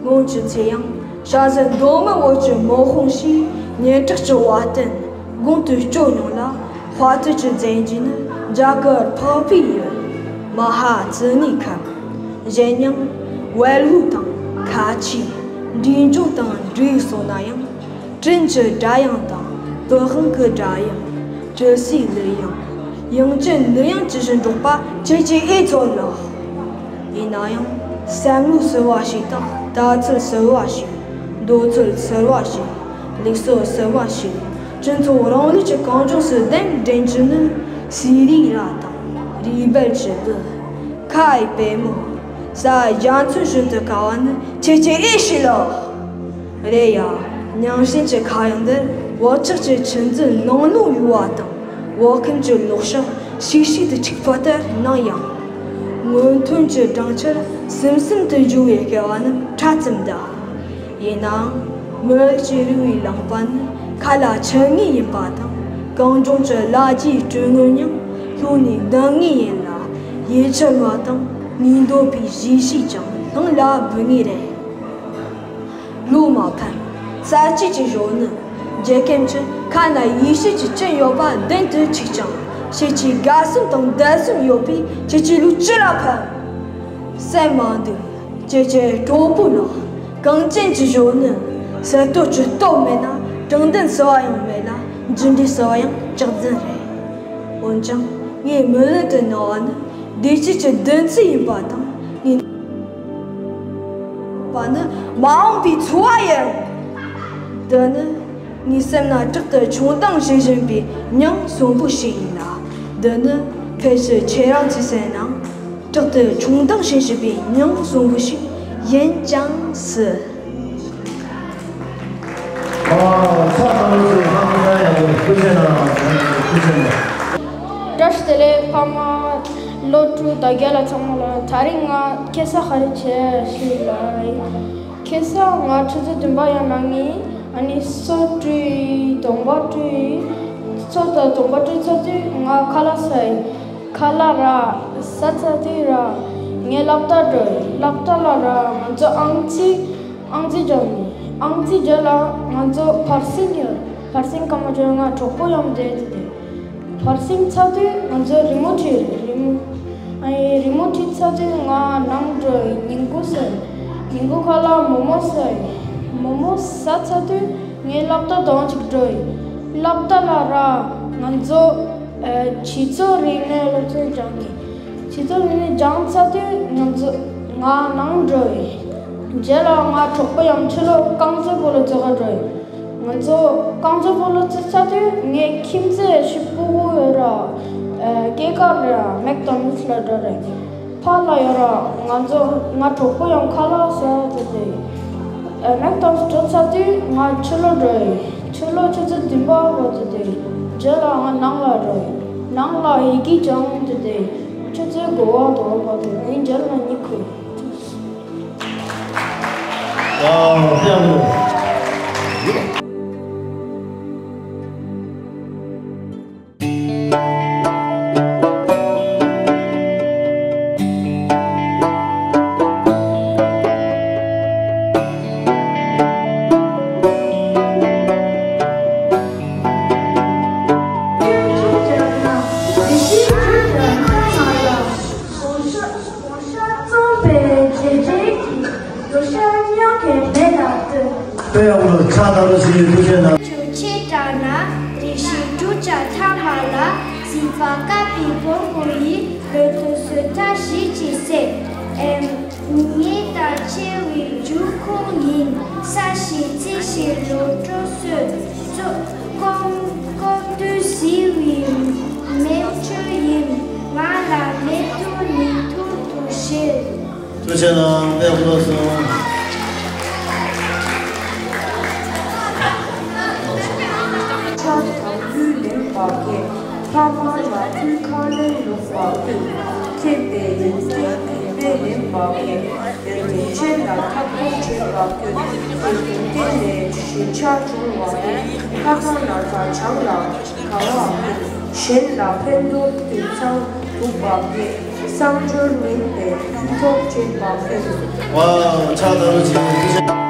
སྔོན་གྱི་ཚེ་ཡང་ཤ་ཟན་གདོང་མའི་འོད་ཀྱི་མི་དཔུང་ཞེས་སྙན་གྲགས་ཀྱི་བ་དན་དགུང་དུ་སྐྱོད་མྱོང་ལ། དཔའ་ཐུལ་གྱི་མཛད་རྗེས་ནི་རྒྱ་གར་འཕགས་པའི་ཡུལ་མ་ཧཱ་ཙི་ནའི་ཁམས། གཞན་ཡང་ཝལ་ལྷུ་དང་ཁ་ཆེ། འབྲས་ལྗོངས་དང་འབྲས་སོགས་ན་ཡང་། སྤྲིན་གྱི་སྒྲ་དབྱངས་དང་། པི་ཝང་གི་སྒྲ་དབྱངས། དྲི་ཟའི་གླུ་དབྱངས། དབྱངས་ཅན་གླུ་དབྱངས་ཇི་བཞིན་སྒྲོག་པ་ཁྱེད་ཀྱི་ཨེ་ཚོ་ལགས། ཡིན་ན་ཡང་བསམ་བློ་ཟེར་བ་ཞིག་དང་ལྟ་ཚུལ་ཟེར་བ་ཞིག་འདོད་ཚུལ་ཟེར་བ་ཞིག་ལུགས་སྲོལ་ཟེར་བ་ཞིག་སྤྱི་ཚོགས་རིང་ལུགས་ཀྱི་གངས་ལྗོངས་སུ་གདན་འདྲེན་རྒྱུ་ནི། སི་རི་ར་དང་རུས་སྦལ་གྱི་གླུ། ཁ་ཡི་པད་མོ། ས་རྒྱ་མཚོའི་བཞིན་དུ་ཁ་བ་ནི་ཁྱེད་ཀྱི་ཨེ་ཤེས་ལགས། རེད་ཡ། རྙིང་ཞེན་གྱི་ཁ་གཡང་འདིར་བག་ཆགས་ཀྱི་ཆུ་འཛིན་ལང་ལོང་ཡོད་པ་དང་། བག་ཁུམ་གྱི་ལོག་ཤ་ ཤིག་ཤིག་ཏུ་འཁྱུག་པ་ལྟར་སྣང་ཡང་། སྔོན་ཐོན་གྱི་སྦྲང་ཆར་ཟིམ་ཟིམ་དུ་རྒྱུ་བའི་སྐལ་བ་ནི་ཕྲ་ཙམ་གདའ། ཡིན་ནའང་མི་རིགས་ཀྱི་རིག་པའི་ལག་པ་ནི་མཁའ་ལ་འཕྱར་ངེས་ཡིན་པ་དང་། གངས་ལྗོངས་ཀྱི་ལ་རྒྱའི་སྤྲིན་དངོས་ཀྱང་ལྷུང་ནས་ལྡང་ངེས་ཡིན་ལ། ཡིད་ཆེས་པ་དང་ངེས་འདོད་པའི་གཞས་ཤིག་ཀྱང་ལྷང་ལ་འབུད་ངེས་རེད། ལོ་མ་ཕམ། གསར་བརྗེ་གི་གཞོན་ནུ། རྒྱལ་ཁམས་ཀྱི་ཁ་ན་ཡིད་ཆེས་ཀྱི་སྤྲིན་གཡོ་བ་མདུན་དུ་འཁྱུག་ཅིང་། ཁྱེད་ཀྱི་དགའ་སེམས་དང་བརྡལ་སེམས་གཡོ་བས་ཁྱེད་ཀྱི་ལུས་ཅི་ལ་ཕམ། སེམས་མ་འདུག་ཁྱེད་ཀྱི་གྲོགས་པོ་ནི། གངས་ཅན་གྱི་གཞོན་ནུ། གསར་གཏོད་ཀྱི་སྟོབས་མེད་ན་དྲང་བདེན་ཟེར་བ་ཡང་མེད་ལ། འཇིགས་འདྲའི་ཟེར་བ་ཡང་སྐྱག་རྫུན་རེད། འོན་ཀྱང་ངས་མི་ལུས་དུ་གནང་བ་ནི་བདེ་སྐྱིད་ཀྱི་བདུན་ཚིགས་ཡིན་པ་དང་། ངས་པ་ནི་མ་འོངས་པའི་འཚོ་བ་ཡིན། འདི་ནི་ངའི་སེམས་ན་དྲག་ཏུ་མཆོང་ལྡིང་བྱེད་བཞིན་པའི་མྱང་གསོན་པོ་ཞིག་ཡིན་ལ། འདི་ནི་ཕལ་ཆེར་ཁྱེད་རང་ཚོའི་སེམས་ནང་དྲག་ཏུ་མཆོང་ལྡིང་བྱེད་བཞིན་པའི་མྱང་གསོན་པོ་ཞིག་ཡིན་ཀྱང་སྲིད། ཨ། ཚ་ཚ་ལོ་ཚོ་ཧང་སང་ཡག་པོ། ཐུགས་རྗེ་གནང་། ཐུགས་རྗེ་གནང་། བཀྲ་ཤིས་བདེ་ལེགས། ཕ་མ་སློབ་ཕྲུག་དང་རྒན་ལགས་ཚང་མ་ལ། ད་རིང་ང་ཁ་སང་ག་རེ་བྱས་ཤེས་ལ། ཁ་སང་ང་ཆུ་ཚོད་བདུན་པ་ཡར་ལངས་ཡིན། ཨ་ནི་སོ་བཀྲུས། གདོང་པ་བཀྲུས། སོ་དང་གདོང་པ་བཀྲུས་ཚར་དུས་ང་ཁ་ལག་ཟ་ཡིན། ཁ་ལག་ར་ཟ་ཚར་དུས་ར་ངས་སློབ་གྲྭ་འགྲོ་ཡིན། སློབ་གྲྭ་ལ་ར་ང་ཚོ་ཨང་རྩིས། ཨང་རྩིས་སྦྱངས་ནས། ཨང་རྩིས་རྗེས་ལ་ང་ཚོ་བར་གསེང་ཡོད། བར་གསེང་སྐར་མ་བཅོ་ལྔ་གྲོགས་པོ་མཉམ་བསྡད་དེ། བར་གསེང་ཚར་དུས་ང་ཚོ་རི་མོ་བྲིས་རེད། རི་མོ། ཨ་ཡེ། རི་མོ་བྲིས་ཚར་དུས་ང་ནང་འགྲོ་ཡིན། ཉིན་གུང་ཟ་ཡིན། ཉིན་གུང་ཁ་ལག་མོག་མོག་ཟ་ཡིན། མོག་མོག་ཟ་ཚར་དུས་ངས་སློབ་གྲྭ་དང་གཅིག་འགྲོ་ཡིན། སློབ་གྲྭ་ལ་ར་ང་ཚོ་ཨ་སྤྱི་ཚོགས་རིག་གནས་སློབ་ཚན་སྦྱངས་ནས། སྤྱི་ཚོགས་རིག་གནས་སྦྱངས་ཚར་དུས་ང་ཚོ་ང་ནང་འགྲོ་ཡིན། རྗེས་ལ་ང་གྲོགས་པོ་མཉམ་ཕྱི་ལོགས་རྐང་རྩེད་སྤོ་ལོ་རྩེ་ག་འགྲོ་ཡིན། ང་ཚོ་རྐང་རྩེད་སྤོ་ལོ་རྩེ་ཚར་དུས་ངའི་ཁྱིམ་མཚེས་ཤིག་སྤུ་གུ་ཡོད་ར། ཨ་སྐྱེས་སྐར་ར་མེག་དོ་ནལ་ལ་འགྲོ་རེད། ཕར་ལ་ཡོད་ར། ང་ཚོ་ང་གྲོགས་པོ་མཉམ་ཁ་ལག་ཟ་ཚར་དུས། ཨ་མེག་དོ་ནལ་འགྲོ་ཚར་དུས་ང་ཕྱི་ལོགས་འགྲོ་ཡིན། ཕྱི་ལོགས་ཆུ་ཚོད་བདུན་པ་འགོར་ཚར་དུས། རྗེས་ལ་ང་ནང་ལ་འགྲོ་ཡིན། ནང་ལ་ཡི་གེ་སྦྱངས་ཚར་དུས། ཆུ་ཚོད་དགུ་པ་དང་བར་དུ་ངའི་རྗེས་ལ་གཉིད་ཁུག་ཝའོ། དཔེ་ཡག་པོ། དཔེ་ཡག་པོ། ཕྱག་དར་རོ་ཞིག་ཐུགས་རྗེ་གནང་། ཆོས་ཆེ་དྲག་ན་རེ་ཞིག་འགྲོ་བྱ་ཐ་མ་ལ། སྲིད་པ་བསྐལ་པའི་བོང་བུ་ཡིས། ལོ་ཐོ་སོ་ཐ་ཞིག་ཅེས་ཟེར། ཨེམ། ངེད་དང་ཆེ་བའི་རྒྱུད་ཁོང་ཡིན། ས་ཞིག་ཚེ་ཞིག་ལོ་དྲུག་སོ་ཙོ། ཀོང་ཀོང་དུ་བཟི་བའི་མེ་ཆུ་ཡིན། ང་ལ་མེ་ཏོག་ཉིད་ཐོར་དུ་བཞེས། ཐུགས་རྗེ་གནང་། དཔེ་ཡག་པོ་སོང་། ཕྱག་དང་ལུས་ལེན་པ་གས། ལྷག་མ་ལ་ཐུགས་ཁ་ལེན་ལོག་པ་ཀུན། མཁྱེན་པའི་ཡོན་ཏན་དད་པས་ལེན་པ་གས། ཡོན་ཏན་ཅན་ལ་ཐབས་སྐྱོ་བྱེད་པ་ཀུན། ཡོན་ཏན་བརྟེན་ནས་ཞེན་ཆགས་བྱུང་བ་ནི། ལྷ་དང་ལྷ་དང་བྱང་ལ་དགའ་བ་ཀུན། གཞན་ལ་ཕན་འདོགས་དུས་ཚང་སྡུག་པ་བསྐྱེད། གསང་སྦྱོར་ཉིད་དེ་ཕུན་ཚོགས་བྱེད་པ་ཀུན། ཝའོ། ཕྱག་དར་རོ་ཞིག་ཐུགས་རྗེ།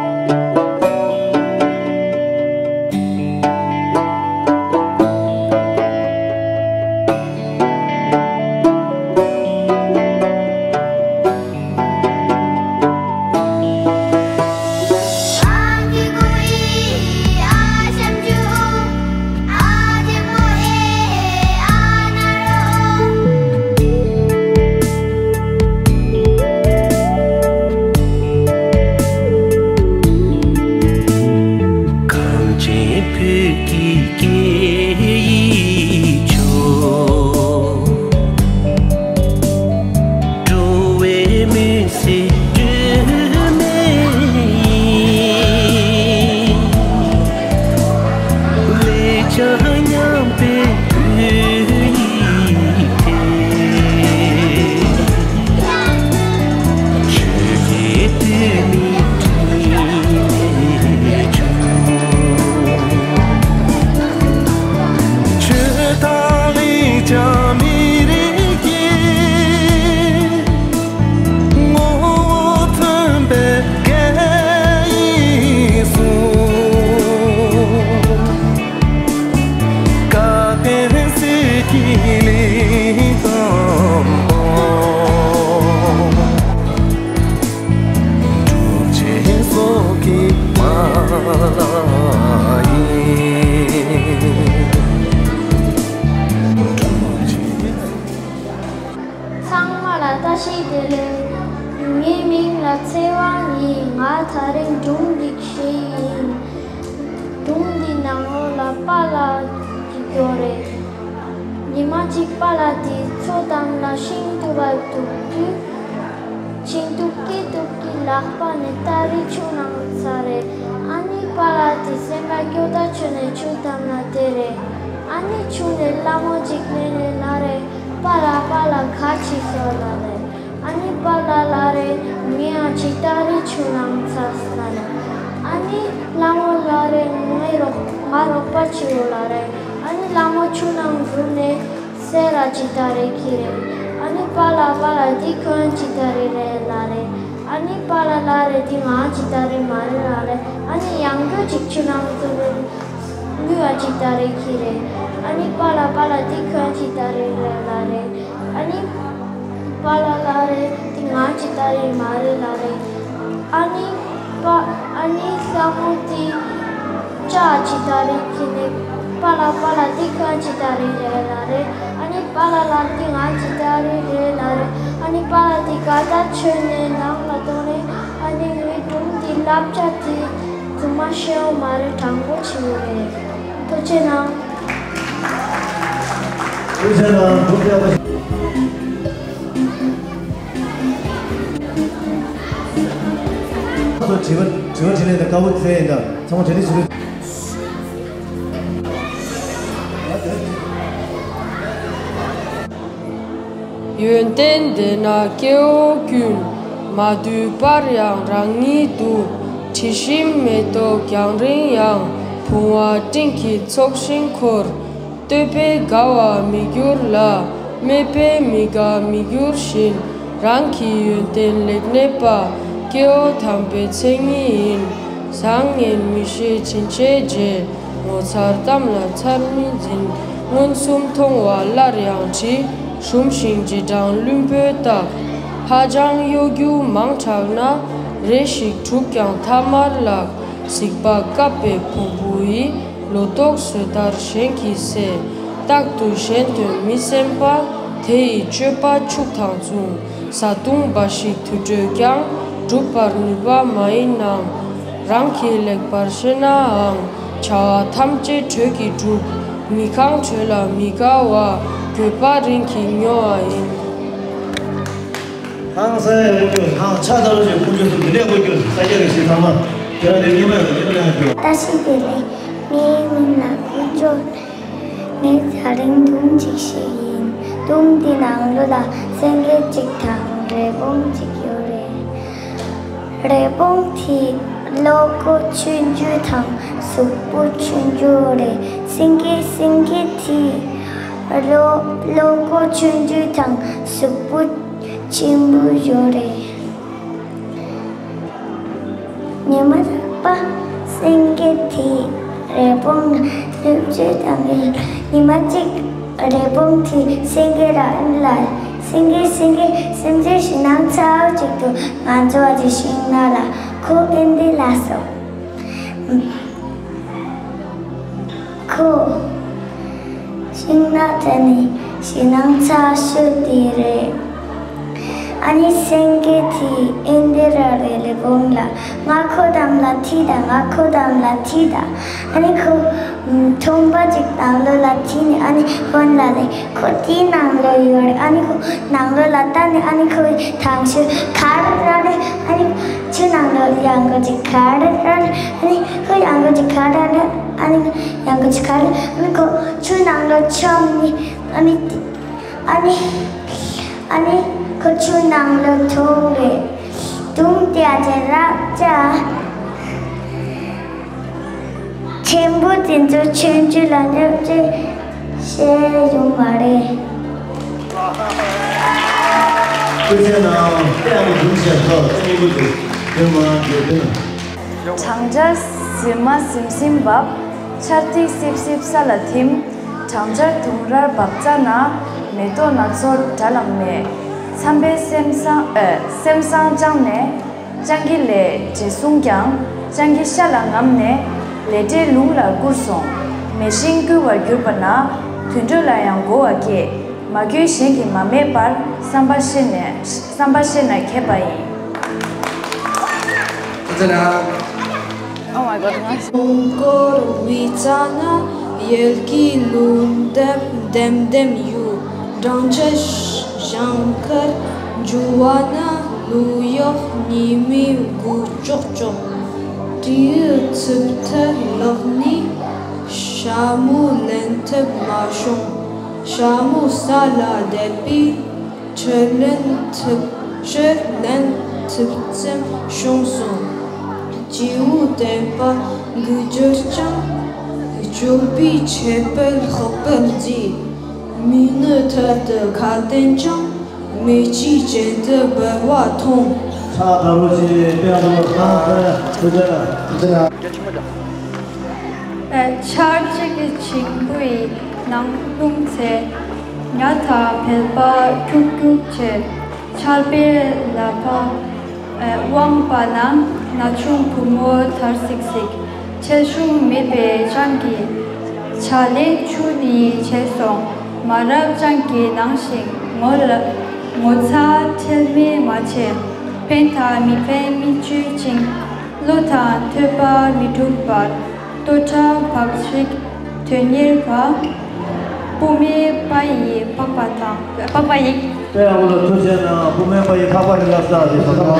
བཀྲ་ཤིས་བདེ་ལེགས། ངའི་མིང་ལ་ཚེ་དབང་ཡིན། ང་དེ་རིང་སྒྲུང་འབྲི་ཤེས་ཡིན། སྒྲུང་འདི་ནང་ལོགས་ལ་པཱ་ལགས་ཅིག་ཡོད་རེད། ཉི་མ་གཅིག་པཱ་ལགས་དེ་མཚོ་འགྲམ་ལ་ཤིང་འདུ་བར་འདུག་དུས། ཤིང་འདུག་གི་འདུག་གི་ལག་པ་ནས་སྟ་རེ་འཆུ་གནང་ཚར་རེད། ཨ་ནི་པཱ་ལགས་དེ་སེམས་པ་སྐྱོ་ཐག་ཆོད་ནས་མཚོ་འགྲམ་ལ་བསྡད་རེད། ཨ་ནི་མཚོ་ནས་ལྷ་མོ་གཅིག་སླེབས་ནས་ལབ་རེད། པཱ་ལགས་པཱ་ལགས་ག་ཅི་སོང་ལབ་རེད། ཨ་ནི་པཱ་ལགས་ལབ་རེད། ངས་ཨ་ཅེ་སྟ་རེ་འཆུ་གནང་ཚར་ལབ་རེད། ཨ་ནི་ལྷ་མོ་ལབ་རེད། ངའི་རོགས་ང་རོགས་པ་བྱེད་འོ་ལབ་རེད། ཨ་ནི་ལྷ་མོ་མཚོ་ནང་འཛུལ་ནས་གསེར་ར་ཅིག་སྟ་རེ་ཁྱེར་རེད། ཨ་ནི་པཱ་ལགས་པཱ་ལགས་འདི་ཁྱོད་ཅིག་སྟ་རེ་རེད་ལབ་རེད། ཨ་ནི་པཱ་ལགས་ལབ་རེད། འདི་ང་ཅིག་སྟ་རེ་མ་རེད་ལབ་རེད། ཨ་ནི་ཡང་བསྐྱར་ཅིག་མཚོ་ནང་འཛུལ་ནས་དངུལ་ར་ཅིག་སྟ་རེ་ཁྱེར་རེད། ཨ་ནི་པཱ་ལགས་པཱ་ལགས་འདི་ཁྱོད་ཅིག་སྟ་རེ་རེད་ལབ་རེད། ཨ་ནི་པཱ་ལགས་ལབ་རེད། འདི་ང་ཅིག་སྟ་རེ་མ་རེད་ལབ་རེད། ཨ་ནི་པཱ་ཨ་ནི་ལྷ་མོ་དེ་སྐྱ་ཅིག་སྟ་རེ་ཁྱེར་ནས་པཱ་ལགས་པཱ་ལགས་འདི་ཁྱོད་ཅིག་སྟ་རེ་རེད་ལབ་རེད། ཨ་ནི་པཱ་ལགས་ལབ་འདི་ང་ཅིག་སྟ་རེ་རེད་ལབ་རེད། ཨ་ནི་པཱ་ལགས་དེ་དགའ་ཐག་ཆོད་ནས་ནང་ལ་ཐོན་རེད། ཨ་ནི་ངའི་སྒྲུང་དེ་བསླབ་བྱ་དེ་རྫུན་མ་བཤད་འོ་མ་རེད། དྲང་པོ་བྱེད་འོ་རེད། ཐུགས་རྗེ་གནང་། ཐུགས་རྗེ་གནང་། ཐུགས་རྗེ་གནང་། དྲི་བ་དྲི་བ་དྲིས་ལན་དང་དཀར་པོ་བཙལ་ཡིན་ད་ཚང་མ་གྲ་སྒྲིག་བྱེད་དུས། ཡོན་ཏན་ལྡན་ན་སྐྱེ་བོ་ཀུན། མ་དུལ་བར་ཡང་རང་ཉིད་དུལ། དྲི་ཞིམ་མེ་ཏོག་རྒྱང་རིང་ཡང་། བུང་བ་སྤྲིན་གྱི་ཚོགས་བཞིན་འཁོར། བསྟོད་པས་དགའ་བར་མི་འགྱུར་ལ། སྨད་པས་མི་དགའ་མི་འགྱུར་བཞིན། རང་གི་ཡོན་ཏན་ལེགས་གནས་པ། སྐྱེ་བོ་དམ་པའི་མཚན་ཉིད་ཡིན། བཟང་ངན་མི་ཤེས་ཕྱིན་ཆད་བརྗེད། ངོ་མཚར་གཏམ་ལ་ཚར་མི་འཛིན། མངོན་སུམ་མཐོང་བ་སླར་ཡང་བྲི། ཞུམ་ཞིང་རྗེས་འབྲང་བླུན་པོའི་རྟགས། ཧ་ཅང་གཡོ་སྒྱུ་མང་དྲགས་ན། རེ་ཞིག་གྲུབ་ཀྱང་ཐ་མར་བརླག། གཟིག་པ་བཀབ་པའི་བོང་བུ་ཡིས། ལོ་ཏོག་ཟོས་ལྟར་གཞན་གྱིས་ཟས། རྟག་ཏུ་གཞན་དོན་མི་སེམས་པ། དེ་ཡི་སྤྱོད་པ་ཕྱུགས་དང་མཚུངས། བཟའ་བཏུང་འབའ་ཞིག་དུད་འགྲོས་ཀྱང་། འགྲུབ་པར་ནུས་པ་མ་ཡིན་ནམ། རང་གིས་ལེགས་པར་ཤེས་ནའང་། བྱ་བ་ཐམས་ཅད་དྲོད་ཀྱིས་འགྲུབ། མི་ཁེངས་དྲོད་ལ་མི་དགའ་བ། འགྱོད་པ་རིན་གྱིས་ཉོ་བ་ཡིན། ཧང་སང་ཡོད་རྒྱུ་ཧང་ཆ་ཚ་རུ་ཞིག་ཁུངས་སྐྱེལ་སུ་འདི་འདྲས་དགོས་རྒྱུ་ས་སྐྱ་རེ་ཞིག་ཚང་མ་ཁྱེད་རང་ནས་སྙེ་མ་ཡོད་ན་སྙེ་མ་ལེན་ཡང་ཞུ། བཀྲ་ཤིས་བདེ་ལེགས། ངའི་མིང་ལ་ཀུན་སྐྱོབ། ངས་དེ་རིང་སྒྲུང་ཅིག་ཤེས་ཡིན། སྒྲུང་འདི་ནང་ལོགས་ལ་སེང་གེ་གཅིག་དང་རི་བོང་གཅིག་ཡོད་རེད། རི་བོང་དེ་བློ་ཁོག་ཆུང་ཆུང་དང་གཟུགས་པོ་ཆུང་ཆུང་རེད། སེང་གེ་སེང་གེ་དེ་བློ་བློ་ཁོག་ཆུང་ཆུང་དང་གཟུགས་པོ་ཆེན་པོ་ཡོད་རེད། ཉི་མ་རྟག་པར་སེང་གེ་དེས་རི་བོང་ལ་སློབ་བྱོལ་བཏང་ཡོད། ཉི་མ་གཅིག་རི་བོང་དེས་སེང་གེ་ལ་ལབ། སེང་གེ་སེང་གེ་སེམས་ཅན་ཞེད་སྣང་ཚ་པོ་ཅིག་འདུག་ང་ཚོ་ཨ་ཅེ་ཤིང་ནགས་ལ་ཁོ་ཨེ་འདི་ལ་སོང་། ཁོ། ཤིང་ནགས་དེ་ནི་ཞེད་སྣང་ཚ་ཤོས་དེ་རེད། ཨ་ནི་སེང་གེ་དེས་ཨེ་འདི་ར་རེད་ལས་བོང་ལ། ང་ཁོ་དམ་ལ་ཁྲིད་ད། ང་ཁོ་དམ་ལ་ཁྲིད་ད། ཨ་ནི་ཁོ་ཐུམ་པ་ཅིག་ནང་ལོགས་ལ་ཁྲིད་ནས་ཨ་ནི་ཧོན་ལ་ལས་ཁོ་དེའི་ནང་ལོགས་ཡོད་རེད། ཨ་ནི་ཁོ་ནང་ལོགས་ལ་ལྟ་ནས་ཨ་ནི་ཁོའི་ཐང་ཤུ་ག་རེ་ར་རེད། ཨ་ནི་ཆུ་ནང་ལོགས་ཡང་གོ་ཅིག་ག་རེ་ར་རེད། ཨ་ནི་ཁོ་ཡང་གོ་ཅིག་ག་རེ་ར་རེད། ཨ་ནི་ཡང་གོ་ཅིག་ག་རེ། ཨ་ནི་ཁོ་ཆུ་ནང་ལོགས་མཆོངས་ནས་ཨ་ནི་ཨ་ནི་ཨ་ནི་ཁོ་ཆུ་ནང་ལོགས་ཐོན་རེད། དུང་དེ་ཨ་ཅེ་རབ་ཅག་ཆེན་པོ་དེ་ཚོ་ཆུང་ཆུང་ལ་སློབ་ཁྲིད་བྱས་ཡོང་བ་རེད། སྐུ་ཚེ་ནང་ལྟད་མོ་སྒྲུང་བཤད་ཐོག་ཏུ་སྙིང་པོ་འདུག་དེ་མ་འགྱོད་དེ་ན། སྦྲང་ཆར་ཟིམ་མ་ཟིམ་ཟིམ་བབས། ཆར་ཐིགས་སིབ་སིབ་ས་ལ་ཐིམ། སྦྲང་ཆར་དུང་རར་བབས་ཙ་ན། མེ་ཏོག་སྣ་ཚོགས་དགྲ་ལ་མེད། མཚམས་པས་སེམས་བཟང་ཨེ་སེམས་བཟང་བཅངས་ནས། སྤྱང་ཀི་ལས་བྲེལ་སོང་ཀྱང་། སྤྱང་ཀི་ཤ་ལ་རྔམ་ནས། ལས་བྲེལ་ལུང་ལ་བསྐུར་སོང་། མེ་ཤིང་བསྐུལ་བར་གྱུར་པ་ན། དུད་འགྲོ་ལ་ཡང་གོ་བ་སྐྱེས། མ་གྱུར་གཞན་གྱིས་མ་སྨྲས་པར། བསམ་པ་ཤེས་ནས་བསམ་པ་ཤེས་ནས་མཁས་པ་ཡིན། Oh my god. སྐོར་བའི་རྩ་ན་ཡལ་གའི་ལུང་ལྡེམ་ལྡེམ་ལྡེམ་གཡུག་སྦྲང་ཆར་ཞིང་ཁར་འགྱུར་བ་ན་ལུག་གཡོག་ཉི་མའི་མགོ་ལྕོག་ལྕོག་སྤྲེའུ་ཚུབ་ཐལ་ལག་ནས་ཞྭ་མོ་ལེན་ཐུབ་མ་བྱུང་། ཞྭ་མོ་ས་ལ་བསྡད་པས་ཁྲིད་ལེན་ཐུབ་ཁྲིད་ལེན་ཐུབ་ཙམ་བྱུང་སོང་། སྐྱེ་བོ་བསྟན་པ་འགུག་རྒྱུར་ཀྱང་། སྤྱོད་པའི་ཁྱད་པར་ལྷག་པར་མཛེས། མིག་ནི་ཐད་དུ་ཁ་བསྟན་ཀྱང་། མིག་གཅིག་ཅན་དུ་འབར་བ་མཐོང་། ཁྲ་དགའ་རོ་ཆེ་དཔེ་ཡག་པོ་བཏང་ཟེར་ཐུགས་རྗེ་ཆེ། ཆར་གཅིག་གི་འཆིང་བུ་ཡི་ནང་ལྷུང་ཚེ། ཉ་དང་བལ་པ་ཁྱུག་ཁྱུག་བྱེད། ཆར་པའི་ལ་ཕ་དབང་བ་ན། ན་ཆུང་བུ་མོ་དར་སིག་སིག་ཆེ་ཆུང་མེད་པའི་སྤྱང་ཀི། བྱ་ལས་ཆུ་ནི་བྱས་སོང་། མ་རབས་སྤྱང་ཀི་ནང་བཞིན། ངོ་ལ་ངོ་ཚ་ཁྲེལ་མེད་མ་བྱེད། ཕན་དང་མི་ཕན་མི་བཅོས་ཤིང་། བློ་དང་ཐོས་པ་མི་འཁྲུགས་པར། ལྟོ་ཕྲག་བག་ཕྱེ་དོན་གཉེར་བ། སྤུ་མེད་པ་ཡི་པགས་པ་དང་། པགས་པ་ཡིས། དཔེ་ཡག་པོ་ལ་ཐུགས་རྗེ་གནང་། སྤུ་མེད་པ་ཡི་པགས་པ་རི་ལ་ས་དེ་ས་ས་མ་ལ།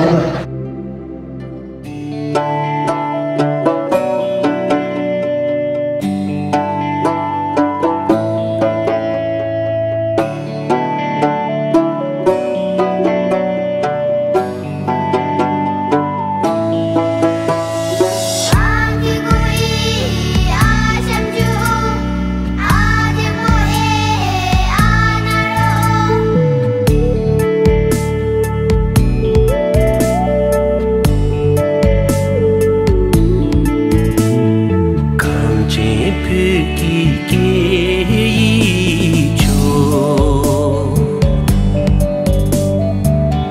གངས་ཅན་བོད་ཀྱི་སྐད་ཡིག་ཆོག་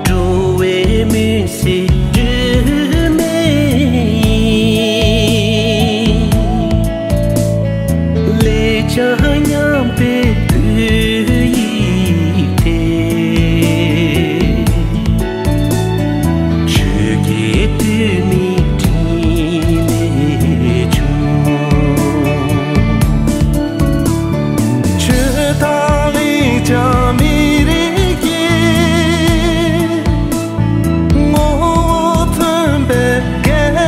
འགྲོ་བའི་མུན་སེལ་སྒྲོན་མེ་ཡིན། ལེགས་བྱུང་མཉམ་པའི་བོད་ཡིག་དེ། ཆོས་ཀྱི་དུས་མིན་དྲིན་ལས་ཆུང་། ཆོས་དང་ལེགས་བྱང་མི་རིགས་ཀྱི་ངོ་བོ་མཚོན་པའི་སྐད་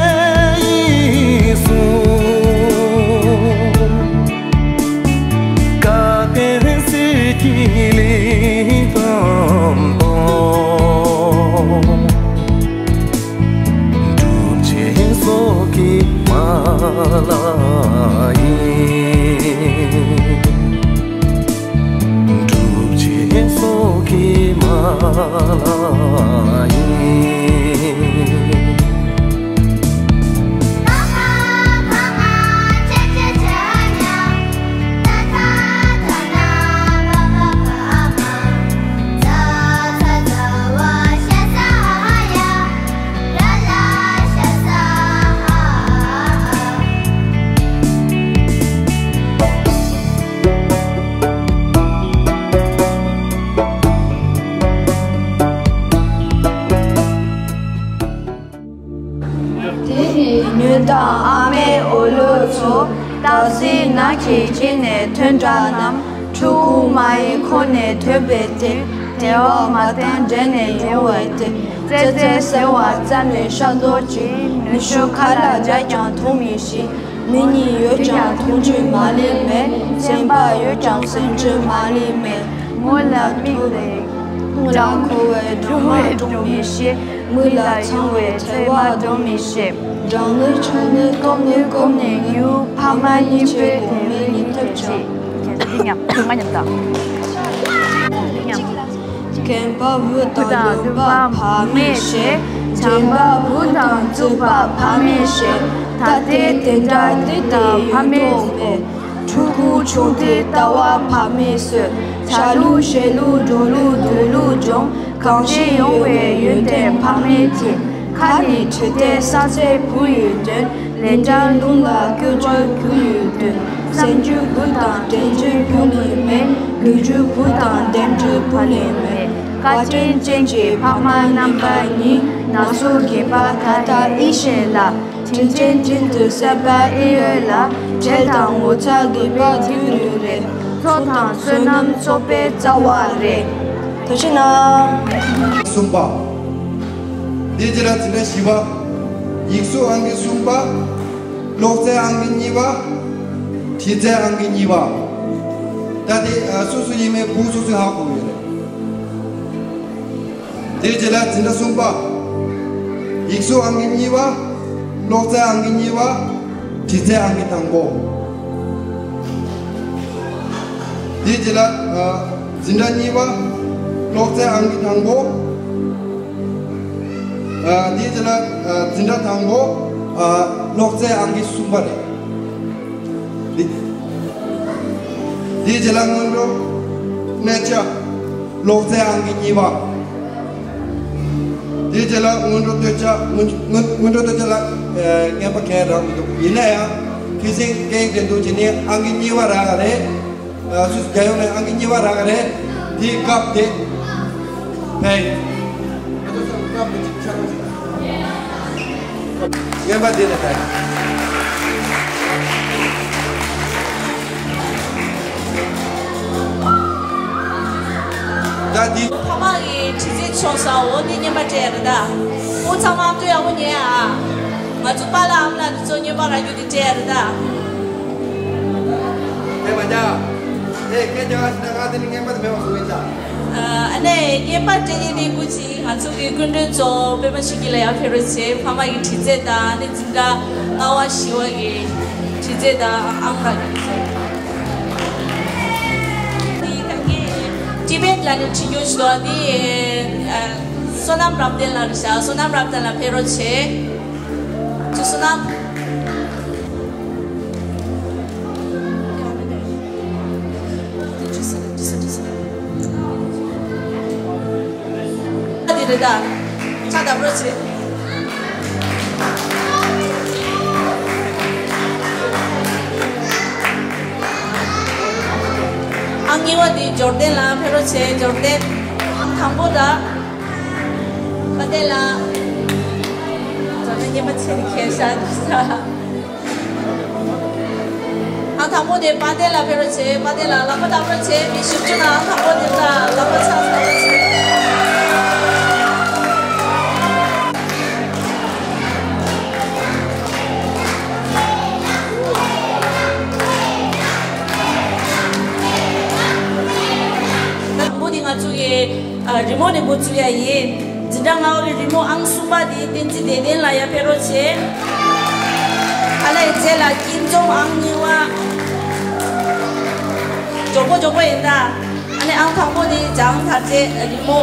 ཡིག་གསུང་། བཀའ་བསྟན་ཟིལ་གྱིས་ལེགས་བསྡམས་པ། སྒྲུབ་ཆེན་སོགས་ཀྱི་མ་ལག་ཡིན། སྒྲུབ་ཆེན་སོགས་ཀྱི་མ་ལག་ཡིན། དེ་ནས་ཉོན་དང་ཨ་མའི་འོ་ལོ་ཚོ། སྟག་གཟིག་ནགས་ཀྱི་དཀྱིལ་ནས་ཐོན་འདྲ་རྣམས། ཕྲུ་གུ་མ་ཡི་ཁོག་ནས་ཐོན་པའི་དེ། དལ་བ་མ་བཏང་འདྲེན་ནས་ཡོང་བའི་དེ། ཙེ་ཙེ་ཟེར་བ་ཙམ་ལས་ཤ་མདོག་ཅིག་ནུ་ཞོ་ཁ་ལག་བརྒྱབ་ཀྱང་འཐུང་མི་ཤེས། མིག་གཉིས་ཡོད་ཀྱང་མཐོང་རྒྱུ་མ་ལུས་མེད། སེམས་པ་ཡོད་ཀྱང་གསན་རྒྱུ་མ་ལུས་མེད། ངོ་ལ་མིག་ལས་ངོ་ལ་འཁོར་བའི་སྒྲོན་མ་སྒྲོན་མི་ཤེས། མིག་ལ་འཆང་བའི་ཚལ་བ་སྒྲོན་མི་ཤེས། སྦྲང་ནག་ཆུང་ནག་སྐོམ་ནས་སྐོམ་ནས་ཡུག་ཕ་མ་གཉིས་ཆོས་གོང་མའི་ཉིན་ཐབས་ཆག་འདི་མཉམ་དུ་མ་མཉམ་དང་། འདི་མཉམ། མཁན་པ་བུ་དང་བློན་པ་ཕ་མས་བཤད། བྱམས་པ་བུ་དང་རྩོད་པ་ཕ་མས་བཤད། ད་ལྟའི་དེ་འདྲ་འདི་དེ་ཡོད་དོ་མེད། ཕྲུ་གུ་ཆུང་དུས་ལྟ་བ་ཕ་མས་གསོས། ཆ་ལུགས་བྱེད་ལུགས་འགྲོ་ལུགས་འདུག་ལུགས་སྦྱོང་། གང་ཞིག་ཡོང་བའི་ཡོན་ཏན་ཕ་མས་བྱིན། ཁ་ནས་ཁྲིད་དེ་ས་ཚད་བུ་ཡོད་དོན། ལན་གྲངས་ལུང་ལ་སྐྱོར་རྒྱུ་བུ་ཡོད་དོན། གསོན་རྒྱུ་དགུ་དང་དྲན་རྒྱུ་བུ་ལས་མེད། ལུས་རྒྱུ་བུ་དང་ལྡན་རྒྱུ་བུ་ལས་མེད། བཀའ་དྲིན་ཅན་གྱི་ཕ་མ་རྣམ་པ་གཉིས། ནང་སོ་དགེ་པ་ད་ལྟ་ཨི་ཤེས་ལ། དྲིན་ཅན་དྲིན་དུ་གསོས་པ་ཨི་ཡོད་ལ། བྲེལ་དང་ངོ་ཚ་དགེ་བའི་དུས་རུ་རེད། ཚོགས་དང་བསོད་ནམས་ཚོགས་པའི་རྩ་བ་རེད། ཐུགས་རྗེ་གནང་། གསུམ་པ། དེའི་རྗེས་ལ་འཛིན་གྲྭ་བཞི་པ། ཡིག་གཟུགས་ཨང་ཀི་གསུམ་པ། ཀློག་རྩལ་ཨང་ཀི་གཉིས་པ། བྲིས་རྩལ་ཨང་ཀི་གཉིས་པ། ད་དེ་ཨ་སོ་སོ་ཡིན་མིན་བུ་སོ་སོས་ཧ་གོ་ཡོད་རེད། དེའི་རྗེས་ལ་འཛིན་གྲྭ་གསུམ་པ། ཡིག་གཟུགས་ཨང་ཀི་གཉིས་པ། ཀློག་རྩལ་ཨང་ཀི་གཉིས་པ། བྲིས་རྩལ་ཨང་ཀི་དང་པོ། དེའི་རྗེས་ལ་ཨ་འཛིན་གྲྭ་གཉིས་པ། ཀློག་རྩལ་ཨང་ཀི་དང་པོ། ཨ་དེའི་རྗེས་ལ་ཨ་འཛིན་གྲྭ་དང་པོ། ཨ་ཀློག་རྩལ་ཨང་ཀི་གསུམ་པ་རེད། དེ་དེའི་རྗེས་ལ་སྔོན་འགྲོ་གནས་ཆ་ཀློག་རྩལ་ཨང་ཀི་གཉིས་པ། དེའི་རྗེས་ལ་སྔོན་འགྲོ་སྟོད་ཆ་སྔོན་སྔོན་སྔོན་འགྲོ་སྟོད་ཆ་ལ་ཨ་རྔན་པ་གང་ཡང་རག་མི་འདུག་ཡིན་ན་ཡང་ཁྱེད་ཚོས་སྐད་ཡིག་འགྲན་བསྡུར་བྱས་ནས་ཨང་ཀི་གཉིས་པ་རག་ག་རེད། ཨ་སུད་སི་རྒྱལ་ཡོངས་ནས་ཨང་ཀི་གཉིས་པ་རག་ག་རེད། དེའི་སྐབས་དེ་ཕན་ཡོད། རྔན་པ་འདི་ལ་ཕན། ད་འདི། ཕ་མ་གི་དྲི་རྩད་ཆོག་ས་འོ་འདི་རྔན་པ་སྤྲད་རེད་ད། ཁོང་ཚང་མ་ཨ་མདོ་ཡག་པོ་ཉན་ཨ། ང་ཚོ་པཱ་ལགས་ཨ་མ་ལགས་འདི་ཚོ་རྔན་པ་རག་རྒྱུ་འདི་སྤྲད་རེད་ད། ཨེ་མ་ཇ། ཨེ་སྐད་རྒྱག་ཨ་ཤི་ན་ང་དེ་ནི་རྔན་པ་དེ་མེད་པ་བཟོ་གི་ཡིན་ད། ཨ་ནི་རྔན་པ་སྤྲད་མཁན་དེ་སྐུ་མཁྱེན་ང་ཚོ་གི་སྐུ་མགྲོན་ཚོ་པད་མ་ཆོས་སྐྱིད་ལགས་ཡར་ཕེབས་རོགས་བྱེད། ཕ་མ་གི་དྲི་རྩད་དང་ཨ་ནི་འཛིན་གྲྭ་ལྔ་པ་བཞི་པ་གི་དྲི་རྩད་དང་ཨང་རག་གི་རེད། ཊི་བེཊ་ལ་ནི་དྲི་རྒྱུ་ཞིག་འདུག་འདི་ཨ་བསོད་ནམས་རབ་བརྟན་ལགས་རེད་ཤག་བསོད་ནམས་རབ་བརྟན་ལགས་ཕེབས་རོགས་བྱེད། ཅི་བསོད་ནམས། འདི་རེད་ད། ཕྱག་བརྡབ་རོགས་བྱེད། ཨང་གཉིས་པ་འདི་འབྱོར་ལྡན་ལགས་ཕེབས་རོགས་བྱེད། འབྱོར་ལྡན། ཨང་དང་པོ་ད། དཔལ་ལྡན་ལགས། འབྱོར་ལྡན་རྔན་པ་ཆེ་ནི་ཁྱེད་ཤག་འདུག་ས། ཨང་དང་པོ་དེ་དཔལ་ལྡན་ལགས་ཕེབས་རོགས་བྱེད། དཔལ་ལྡན་ལགས་ལག་པ་བརྡབ་རོགས་བྱེད། མི་བཞི་བཅུ་ནང་ཨང་དང་པོ་དེ་ལ་ལག་པ་བརྡབ་རོགས་བྱེད། དང་པོ་དེ་ང་ཚོ་ཡི་ཨ་རི་མོ་ནས་འགོ་ཚུགས་ཡ་ཡིན། འཛིན་གྲྭ་ལྔ་པ་གི་རི་མོ་ཨང་གསུམ་པ་དེ་བསྟན་འཛིན་བདེ་ལྡན་ལགས་ཡར་ཕེབས་རོགས་བྱེད། ཨ་ལས་རྗེས་ལ་སྐྱིད་འཛོམས་ཨང་གཉིས་པ། མགྱོགས་པོ་མགྱོགས་པོ་ཡིན་ད། ཨ་ནི་ཨང་དང་པོ་དེ་འཇང་དར་རྒྱས་རི་མོ།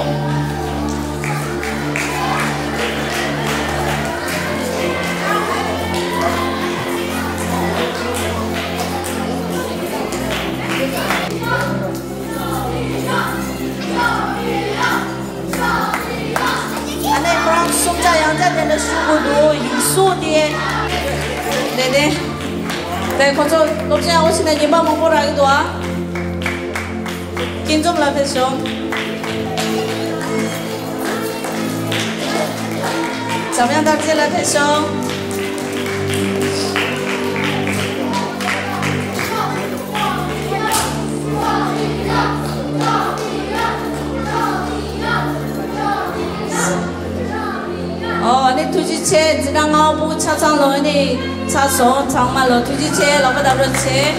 ཨ་ནི་ཁོ་རང་གསུམ་ཆ་ཡང་ཆ་དེ་འདྲ་ཞུ་དགོས་འདུག་ཡིག་གཟུགས་དེ། དེ་ནས། དེ་ཁོ་ཚོ་སློབ་ཚན་ཡག་པོ་ཕྱིན་ན་རྔན་པ་མང་པོ་རག་གི་འདུག་ཨ། སྐྱིད་འཛོམས་ལགས་ཕེབས་ཤོག་འཇམ་དབྱངས་དར་རྒྱས་ལགས་ཕེབས་ཤོག་ཨོ་ཨ་ནི་ཐུགས་རྗེ་ཆེ། འཛིན་གྲྭ་ལྔ་པ་ཕྲུ་གུ་ཆ་ཚང་ལོ་ཨ་ནི་ཚར་སོང་། ཚང་མ་ལོ་ཐུགས་རྗེ་ཆེ། ལག་པ་བརྡབ་རོགས་བྱེད།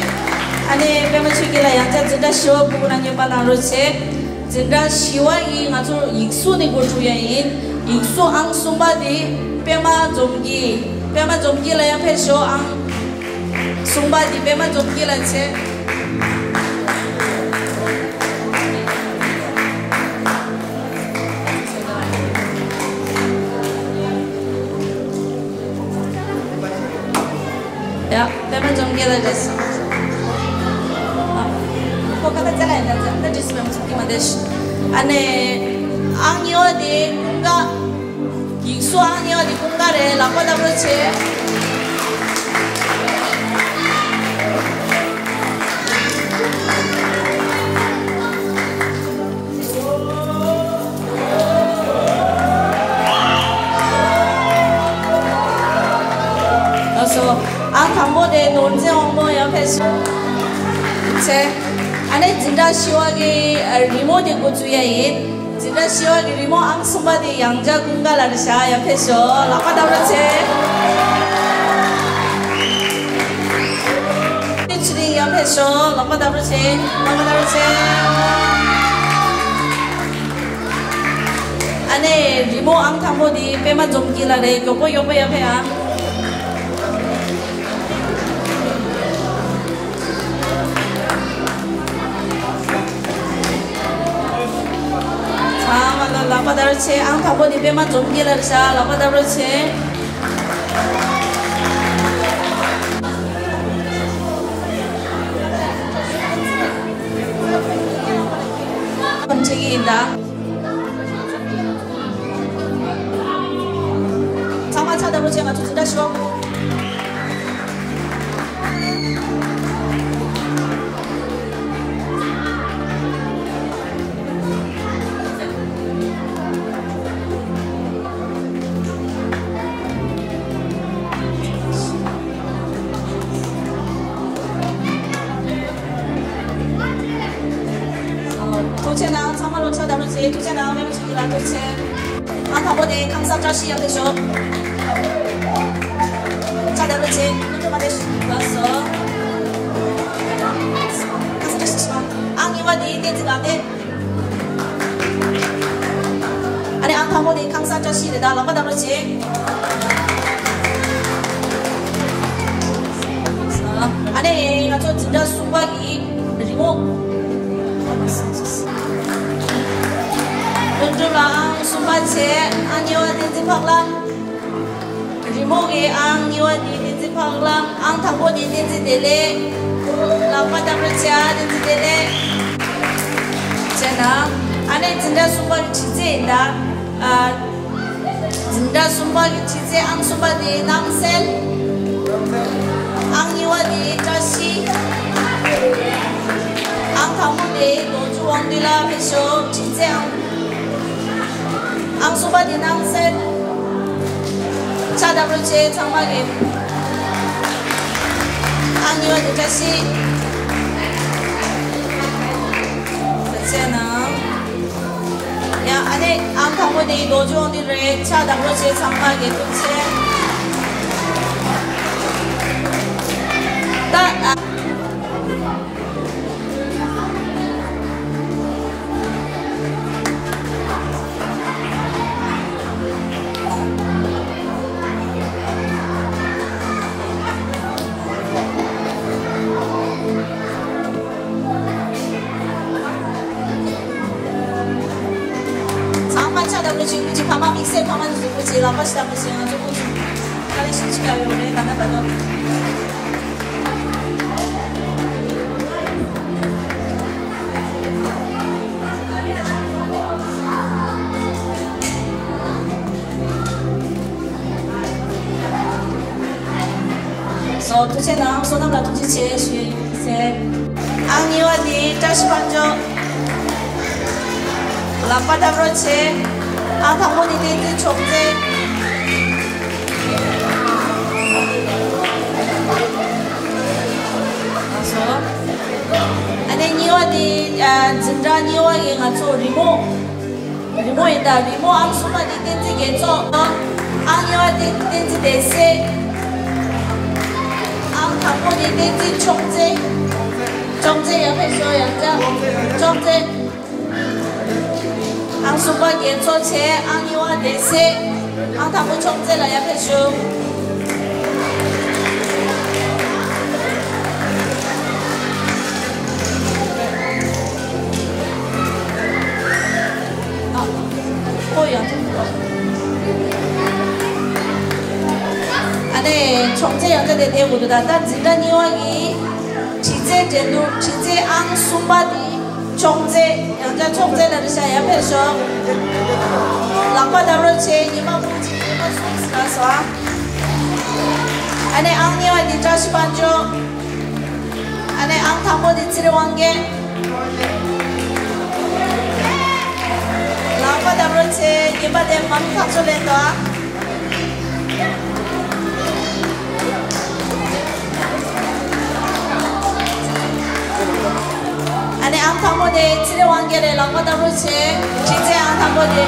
ཨ་ནི་པད་མ་ཆོས་སྐྱིད་ལགས་ཡང་བསྐྱར་འཛིན་གྲྭ་བཞི་པ་ཕྲུ་གུ་ལ་རྔན་པ་གནང་རོགས་བྱེད། འཛིན་གྲྭ་བཞི་པ་ཡིས་ང་ཚོ་ཡིག་གཟུགས་ནས་འགོ་འཛུགས་ཡ་ཡིན། ཡིག་གཟུགས་ཨང་གསུམ་པ་དེ་པད་མ་འཛོམས་སྐྱིད། པད་མ་འཛོམས་སྐྱིད་ལགས་ཡར་ཕེབས་ཤོག་ཨང་གསུམ་པ་དེ་པད་མ་འཛོམས་སྐྱིད་ལགས་བྱེད། ཡ། པད་མ་འཛོམས་སྐྱིད་ལགས་རེད། ཨ། ཁོ་ཁ་ཏ་ཙེ་ལ་ཡིན་ད་ཙེ་ད་འདྲིས་པད་མ་འཛོམས་སྐྱིད་མ་བསྡད་ཤི། ཨ་ནི། ཨང་གཉིས་པ་དེ་ཀུན་དགའ། ཡིག་གཟུགས་ཨང་གཉིས་པ་དེ་ཀུན་དགའ་རེད། ལག་པ་བརྡབ་རོགས་བྱེད། ཚེ། ཨ་ནེ་འཛིན་གྲྭ་བཞི་བ་གི་རི་མོ་དེ་འགོ་བཙུགས་ཡ་ཡིན། འཛིན་གྲྭ་བཞི་བ་གི་རི་མོ་ཨང་གསུམ་པ་དེ་ཡང་བསྐྱར་ཀུན་དགའ་ལགས་རེད་ཤག་ཡར་ཕེབས་ཤོག་ལག་པ་བརྡབ་རོགས་བྱེད། དེ་ཚེ་རིང་ཡར་ཕེབས་ཤོག་ལག་པ་བརྡབ་རོགས་བྱེད། ལག་པ་བརྡབ་རོགས་བྱེད། ཨ་ནེ་རི་མོ་ཨང་དང་པོ་དེ་པད་མ་འཛོམས་སྐྱིད་ལགས་རེད། མགྱོགས་པོ་མགྱོགས་པོ་ཡར་ཕེབས་ཨ། ཚང་མ་ལ་ལག་པ་བརྡབ་རོགས་བྱེད། ཨང་དང་པོ་དེ་པད་མ་འཛོམས་སྐྱིད་ལགས་རེད་ཤག་ལག་པ་བརྡབ་རོགས་བྱེད། ཚང་མ་ཕྱག་བརྡབ་རོགས་བྱེད། ང་ཚོ་འཛིན་གྲྭ་བཞི་བ། ཐུགས་རྗེ་གནང་། ཚང་མ་ལོ་ཕྱག་བརྡབ་རོགས་བྱེད། ཐུགས་རྗེ་གནང་། མེ་མོ་ཆུ་གི་ལ་ཐུགས་རྗེ་ཆེ། ཨང་དང་པོ་དེ་ཁང་གསར་བཀྲ་ཤིས་ཡར་ཕེབས་ཤོག་ཕྱག་བརྡབ་རོགས་བྱེད། ཀུན་སློང་མ་བདེ་ཤོག་ལགས་སོ། ཁང་གསར་བཀྲ་ཤིས་ཤོག་ཨང་གཉིས་པ་དེ་བསྟན་འཛིན་དགའ་ལྡན། ཨ་ནེ་ཨང་དང་པོ་དེ་ཁང་གསར་བཀྲ་ཤིས་རེད། ད་ལག་པ་བརྡབ་རོགས་བྱེད། ཨ་ནེ་ང་ཚོ་འཛིན་གྲྭ་གསུམ་པ་གི་རི་མོ། ལྷུན་གྲུབ་ལགས་ཨང་གསུམ་པ་བྱས། ཨང་གཉིས་པ་བསྟན་འཛིན་འཕགས་ལགས། རི་མོ་གི་ཨང་གཉིས་པ་དེ་བསྟན་འཛིན་འཕགས་ལགས། ཨང་དང་པོ་དེ་བསྟན་འཛིན་བདེ་ལེགས། ལག་པ་བརྡབ་རོགས་བྱེད། བསྟན་འཛིན་བདེ་ལེགས། བྱས་ན། ཨ་ནེ་འཛིན་གྲྭ་གསུམ་པ་གི་བྲིས་རྩལ་ཡིན་ད། ཨ། འཛིན་གྲྭ་གསུམ་པ་གི་བྲིས་རྩལ་ཨང་གསུམ་པ་དེ་སྣང་གསལ། ཨང་གཉིས་པ་དེ་བཀྲ་ཤིས། ཨང་དང་པོ་དེ་རྡོ་རྗེ་དབང་འདུས་ལགས་ཕེབས་ཤོག་བྲིས་རྩལ་ཨང་། ཨང་གསུམ་པ་དེ་སྣང་གསལ། ཕྱག་བརྡབ་རོགས་བྱེད་ཚང་མ་གིས། ཨང་གཉིས་པ་དེ་བཀྲ་ཤིས། ཐུགས་རྗེ་གནང་། ཡ་ཨ་ནེ་ཨང་དང་པོ་དེ་རྡོ་རྗེ་དབང་འདུས་རེད། ཕྱག་བརྡབ་རོགས་བྱེད་ཚང་མ་གིས། ཐུགས་རྗེ་ཆེ། ད། ཨ། ཚང་མ་ཕྱག་བརྡབ་རོགས་བྱེད། སྐུ་མཁྱེན། ཕ་མ་དམིགས་བསལ་ཕ་མ་ཚོ་སྐུ་མཁྱེན། ལག་པ་ཞིག་བརྡབ་རོགས་བྱེད། ང་ཚོ་སྐུ་མཁྱེན་དཀའ་ལས་ཤུགས་ཆེ་བ་ཡོད་རེད། ད་ལྟ་ད་ལྟ། སོ། ཐུགས་རྗེ་གནང་། བསོད་ནམས་ལ་ཐུགས་རྗེ་ཆེ་ཞུ་ཡི་ཟེར། ཨང་གཉིས་པ་ནི་བཀྲ་ཤིས་དཔལ་འབྱོར། ལག་པ་བརྡབ་རོགས་བྱེད། ཨང་དང་པོ་ནི་བསྟན་འཛིན་མཆོག་རྩེ། ལགས་སོ། ཨ་ནི་གཉིས་པ་ནི་ཨ་འཛིན་གྲྭ་གཉིས་པ་ཡི་ང་ཚོ་རི་མོ། རི་མོ་ཡིན་ད། རི་མོ་ཨང་གསུམ་པ་ནི་བསྟན་འཛིན་རྒྱལ་ཚོགས། ཨང་གཉིས་པ་ནི་བསྟན་འཛིན་བདེ་གསལ། ཨང་དང་པོ་ནི་བསྟན་འཛིན་མཆོག་རྩེ། མཆོག་རྩེ་ཡར་ཕེབས་ཤོག་ཡང་བསྐྱར། མཆོག་རྩེ། ཨང་གསུམ་པ་རྒྱལ་ཚོགས་བྱས། ཨང་གཉིས་པ་བདེ་གསལ། ཨང་དང་པོ་མཆོག་རྩེ་ལགས་ཡར་ཕེབས་ཤོག་ཨ། ཁོ་ཡང་ཐུག་ཨ་ནེ་མཆོག་རྩེ་ཡང་བསྐྱར་དེ་བསྡད་དགོས་འདུག་ད་ལྟ་འཛིན་གྲྭ་གཉིས་པ་ཡི་བྲིས་རྩལ་འགྲན་བསྡུར་བྲིས་རྩལ་ཨང་གསུམ་པ་དེ་མཆོག་རྩེ་ཡང་བསྐྱར་མཆོག་རྩེ་ལགས་རེད་ཤག་ཡར་ཕེབས་ཤོག་ལག་པ་བརྡབ་རོགས་བྱེད། ཉི་མ་དགུ་གཅིག་ཉི་མ་གསུམ་ཟིན་ལ་སོང་། ཨ་ནེ་ཨང་གཉིས་པ་དེ་བཀྲ་ཤིས་དཔལ་འབྱོར། ཨ་ནེ་ཨང་དང་པོ་དེ་ཚེ་རིང་དབང་རྒྱལ། ལག་པ་བརྡབ་རོགས་བྱེད། རྒན་པ་དེ་མང་ཐག་ཆོད་ལེན་དང་། ཨང་དང་པོ་དེ་ཚེ་རིང་དབང་རྒྱལ་རེད། ལག་པ་བརྡབ་རོགས་བྱེད། ཁྲི་ཚེ་ཨང་དང་པོ་དེ།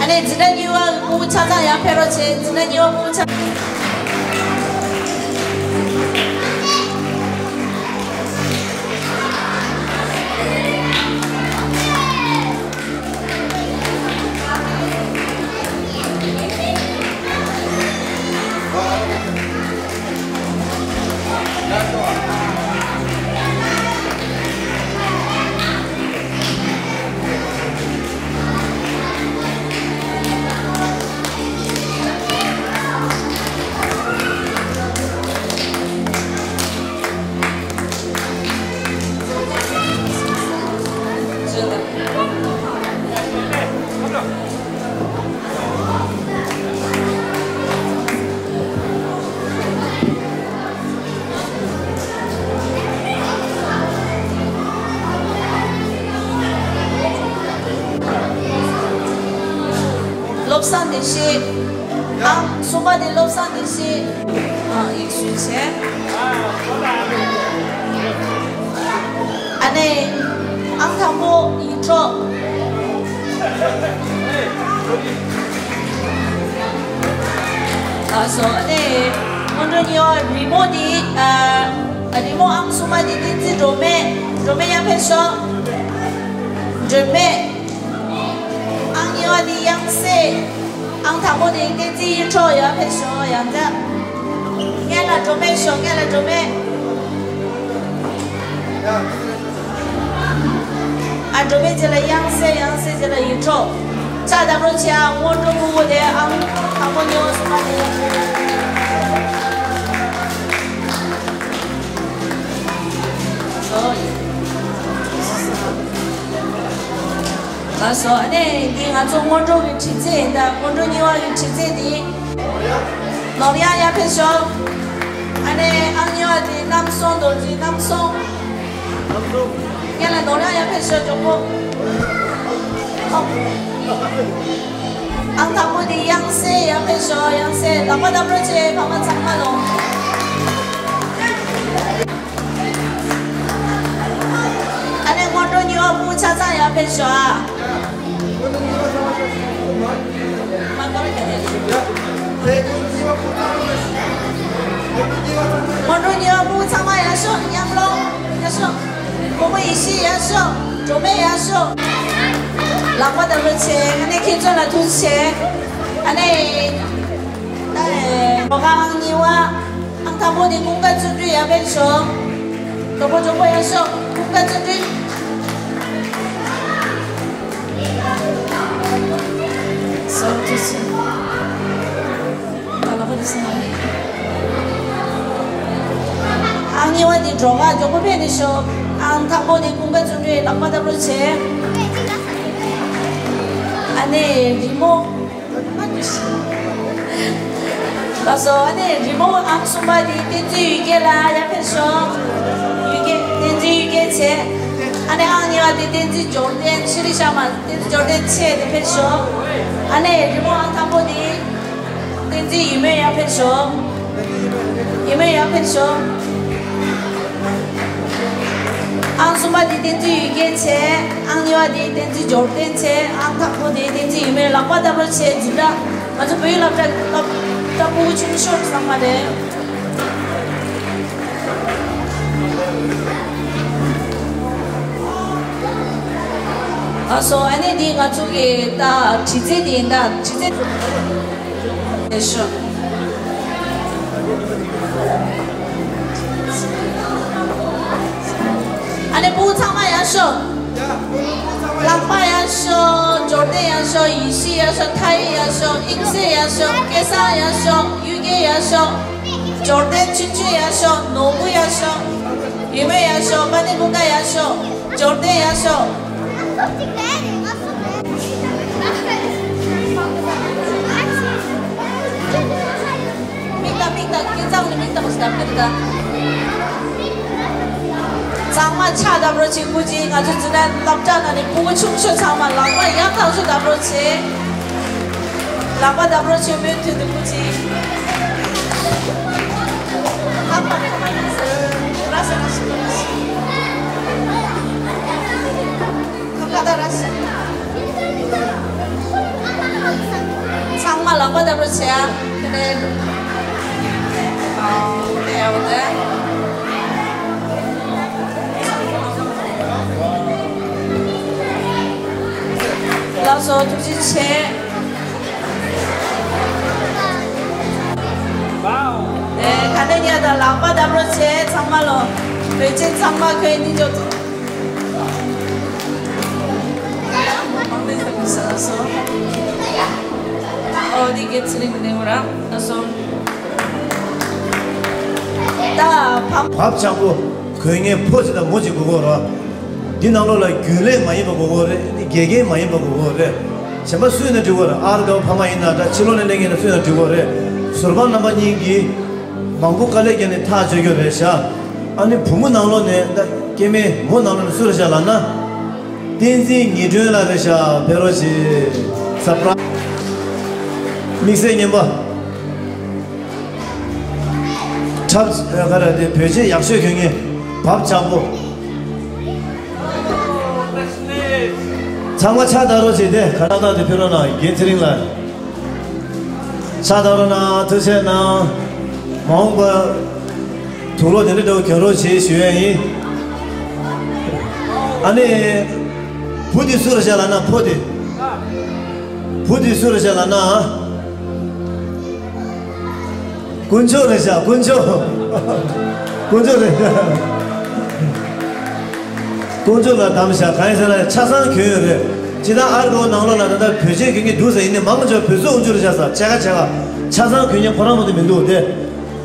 ཨ་ནི་འཛིན་གྲྭ་གཉིས་པ་སྤུ་གུ་ཆ་ཚང་ཡར་ཕེབས་རོགས་བྱེད། འཛིན་གྲྭ་གཉིས་པ་སྤུ་གུ་ཆ། བློ་བཟང་བདེ་སྐྱིད། ཨང་གསུམ་པ་དེ་བློ་བཟང་བདེ་སྐྱིད། ཨ། ཡིག་གཟུགས་བྱས། ཨ་ནི་ཨང་དང་པོ་ཡིད་འཕྲོག། ལགས་སོ། ཨ་ནི་སྔོན་འགྲོ་གཉིས་པ་རི་མོ་འདི། ཨ། རི་མོ་ཨང་གསུམ་པ་འདི་བསྟན་འཛིན་སྒྲོལ་མ། སྒྲོལ་མ་ཡར་ཕེབས་ཤོག། སྒྲོལ་མ། ཨང་གཉིས་པ་འདི་དབྱངས་གསལ། ཨང་དང་པོ་འདི་བསྟན་འཛིན་ཡིད་འཕྲོག། ཡར་ཕེབས་ཤོག། ཡང་བསྐྱར། སྔོན་ལ་སྒྲོལ་མ་ཤོག། སྔོན་ལ་སྒྲོལ་མ། ཨ། སྒྲོལ་མའི་རྗེས་ལ་དབྱངས་གསལ། དབྱངས་གསལ་རྗེས་ལ་ཡིད་འཕྲོག། ཕྱག་བརྡབ་རོགས་བྱེད་ཨ། སྔོན་འགྲོ་སྤུ་གུ་དེ་ཨང་དང་པོ་གཉིས་པ་གསུམ་པ་དེ། ལགས་སོ། ཨ་ནི་འདི་ང་ཚོ་སྔོན་འགྲོ་གི་ཁྲི་རྩེ་ཡིན་ད། སྔོན་འགྲོ་གཉིས་པ་གི་ཁྲི་རྩེ་འདི། ནོར་གཡང་ཡར་ཕེབས་ཤོག། ཨ་ནི་ཨང་གཉིས་པ་འདི་རྣམ་གསུམ། རྡོ་རྗེ་རྣམ་གསུམ། ཡ་ལ་ནོར་གཡང་ཡར་ཕེབས་ཤོག། མགྱོགས་པོ། ཨང་དང་པོ་འདི་དབྱངས་གསལ། ཡར་ཕེབས་ཤོག། དབྱངས་གསལ། ལག་པ་བརྡབ་རོགས་བྱེད། ཕ་མ་ཚང་མ་ལོ། ཨ་ནི་སྔོན་འགྲོ་གཉིས་པ་སྤུ་གུ་ཆ་ཚང་ཡར་ཕེབས་ཤོག་ཨ། སྔོན་འགྲོ་གཉིས་པ་སྤུ་གུ་ཚང་མ་ཡར་ཤོག། མཉམ་ལོག་ཡར་ཤོག། བུ་མོ་ཡེ་ཤེས་ཡར་ཤོག། སྒྲོལ་མ་ཡར་ཤོག། ལག་པ་བརྡབ་རོགས་བྱེད། ཨ་ནི་ཁྱེད་ཚོ་ལ་ཐུགས་རྗེ་ཆེ། ཨ་ནི། ཨེ། ལོ་ག་ཨང་གཉིས་པ། ཨང་དང་པོ་དེ་ཀུན་དགའ་བརྩོན་འགྲུས། ཡར་ཕེབས་ཤོག། མགྱོགས་པོ་མགྱོགས་པོ་ཡར་ཤོག། ཀུན་དགའ་བརྩོན་འགྲུས། ཨང་གཉིས་པ་དེ་སྒྲོལ་དཀར། མགྱོགས་པོ་ཕེབས་ནས་ཤོག། ཨང་དང་པོ་དེ་ཀུན་དགའ་བརྩོན་འགྲུས། ལག་པ་བརྡབ་རོགས་བྱེད། ཨ་ནི་རི་མོ། ལགས་སོ། ཨ་ནི་རི་མོ་ཨང་གསུམ་པ་དེ་བསྟན་འཛིན་ཡུལ་རྒྱལ་ལགས། ཡར་ཕེབས་ཤོག། ཡུལ་རྒྱལ། བསྟན་འཛིན་ཡུལ་རྒྱལ་བྱས། ཨ་ནི་ཨང་གཉིས་པ་དེ་བསྟན་འཛིན་འབྱོར་ལྡན། ཤྲི་ཤ་མ། བསྟན་འཛིན་འབྱོར་ལྡན་བྱས་ཏེ་ཕེབས་ཤོག། ཨ་ནི་རི་མོ་ཨང་དང་པོ་དེ་བསྟན་འཛིན་ཡིད་སྨོན། ཡར་ཕེབས་ཤོག། ཡིད་སྨོན། ཡར་ཕེབས་ཤོག། ཨང་གསུམ་པ་དེ་བསྟན་འཛིན་ཡུལ་རྒྱལ་བྱས། ཨང་གཉིས་པ་དེ་བསྟན་འཛིན་འབྱོར་ལྡན་བྱས། ཨང་དང་པོ་དེ་བསྟན་འཛིན་ཡིད་སྨོན། ལག་པ་བརྡབ་རོགས་བྱེད། འཛིན་གྲྭ། ང་ཚོ་བོད་ཡིག་སློབ་གྲྭ། སློབ་གྲྭ་སྤུ་གུ་ཆུང་ཤོས་ཚང་མ་རེད། ལགས་སོ། ཨ་ནི་འདི་ང་ཚོ་གི་ད་གྲི་རྩེ་དེ་ཡིན་ད། གྲི་རྩེ། ཡར་ཤོག། ཨ་ནི་སྤུ་གུ་ཚང་མ་ཡར་ཤོག། ལག་པ་ཡར་ཤོག། འབྱོར་ལྡན་ཡར་ཤོག། ཡེ་ཤེས་ཡར་ཤོག། མཐའ་ཡས་ཡར་ཤོག། དབྱིངས་གསལ་ཡར་ཤོག། སྐལ་བཟང་ཡར་ཤོག། ཡུལ་རྒྱལ་ཡར་ཤོག། འབྱོར་ལྡན་ཆུང་ཆུང་ཡར་ཤོག། ནོར་བུ་ཡར་ཤོག། ཡིད་སྨོན་ཡར་ཤོག། དཔལ་ལྡན་ཀུན་དགའ་ཡར་ཤོག། འབྱོར་ལྡན་ཡར་ཤོག། མིག་ལྟ། མིག་ལྟ། ཁྱེད་ཚང་ནས་མིག་ལྟ་བ་ཞིག་ལྟ། མིག་ལྟ། ཚང་མ་ཕྱག་བརྡབ་རོགས་བྱེད། སྐུ་མཁྱེན། ང་ཚོ་འཛིན་གྲྭ་སློབ་གྲྭ་ནང་ནས་སྤུ་གུ་ཆུང་ཤོས་ཚང་མ་ལག་པ་ཡར་ཐག་ཆོད་བརྡབ་རོགས་བྱེད། ལག་པ་བརྡབ་རོགས་བྱེད། མུ་མཐུད་དུ་སྐུ་མཁྱེན། ཚང་མ་ལག་པ་བརྡབ་རོགས་བྱེད་ཨ། དེ་ནས་ཨ་དེ་ཡག་པོ་དེ། ལགས་སོ། ཐུགས་རྗེ་ཆེ། ཨེ། ག་ནས་ཉལ་དང་ལག་པ་བརྡབ་རོགས་བྱེད། ཚང་མ་ལོ། བོད་ཆེན་ཚང་མ་ཁོའི་གཉིས་ཆོག་ཚོ། ཨོ་དེ་གེ་ཚི་རིང་ནས་འོ་ར་ན་སོ། ད་བབ་ཆགས་པོ། གོས་ངན་ཕོ་གཅིག་དང་མོ་གཅིག་དགོས་གོ་ར། འདི་ནང་ལོགས་ལ་རྒྱུན་ལས་མ་ཡིན་པ་དགོས་གོ་རེད། འདི་དགེ་རྒན་མ་ཡིན་པ་དགོས་གོ་རེད། གཞན་པ་སུ་ཡིན་ན་འགྲིག་གོ་རེད། ཨར་དགའ་བོ་ཕ་མ་ཡིན་ན་འདྲ། ཕྱི་ལོགས་ནས་སླེབས་མཁན་ན་སུ་ཡིན་ན་འགྲིག་གོ་རེད། ཟུར་པ་རྣམ་པ་གཉིས་ཀྱིས་མང་པོ་དཀའ་ལས་བརྒྱབ་ནས་ཐག་གཅོད་རྒྱུ་རེད་ཤག་ཨ་ནི་བུ་མོ་ནང་ལོགས་ནས་ད་སྐྱེ་དམན་མོ་ནང་ལོགས་ནས་སུ་རེད་ཤག་ལབ་ན། བསྟན་འཛིན་ཉི་སྒྲོན་ལགས་རེད་ཤག་ཕེབས་རོགས་བྱེད། ས་པྲ། དམིགས་བསལ་རྔན་པ། འཁྲབ་ག་རེ་དེ་བོད་ཆས་ཡག་ཤོས་གྱོན་མཁན། བབ་ཆགས་པོ། ཚང་མ་ཕྱག་བརྡབ་རོགས་བྱེད་དེ། ག་རེ་བཏང་དེ་ཕེབས་རོགས་གནང་། རྒན་ཚེ་རིང་ལགས། ཕྱག་བརྡབ་རོགས་གནང་། ཐུགས་རྗེ་གནང་། མ་འོངས་པ་དུག་ལོག་དེ་འདྲ་འདྲ་བོ་གྱོན་རོགས་བྱེད་ཞུ་ཡས་ཡིན། ཨ་ནི། བུ་དེ་སུ་རེད་ཤག་ལབ་ན། ཕོ་དེ། བུ་དེ་སུ་རེད་ཤག་ལབ་ན། དཀོན་མཆོག་རེད་ཤག་དཀོན་མཆོག་དཀོན་མཆོག་རེད་ཤག་དཀོན་མཆོག་ལ་གདམས་ཤག་གང་ཡིན་ཟེར་ན་ཆ་ཚང་གྱོན་ཡོད་རེད། ཅི་ལྟར་ཨར་གོ་ནང་ལོགས་ལ་ད་ལྟ་བོད་ཆས་གྱོན་མཁན་འདུག་ཟེར། ཡིན་ནའི་མང་ཆེ་བ་བོད་སོག་དཀོན་མཆོག་རེད་ཤག་ཟེར། ཕྱེད་ཀ་ཕྱེད་ཀ་ཆ་ཚང་གྱོན་མཁན་ཁོ་རང་མ་གཏོགས་མི་འདུག་སྟེ།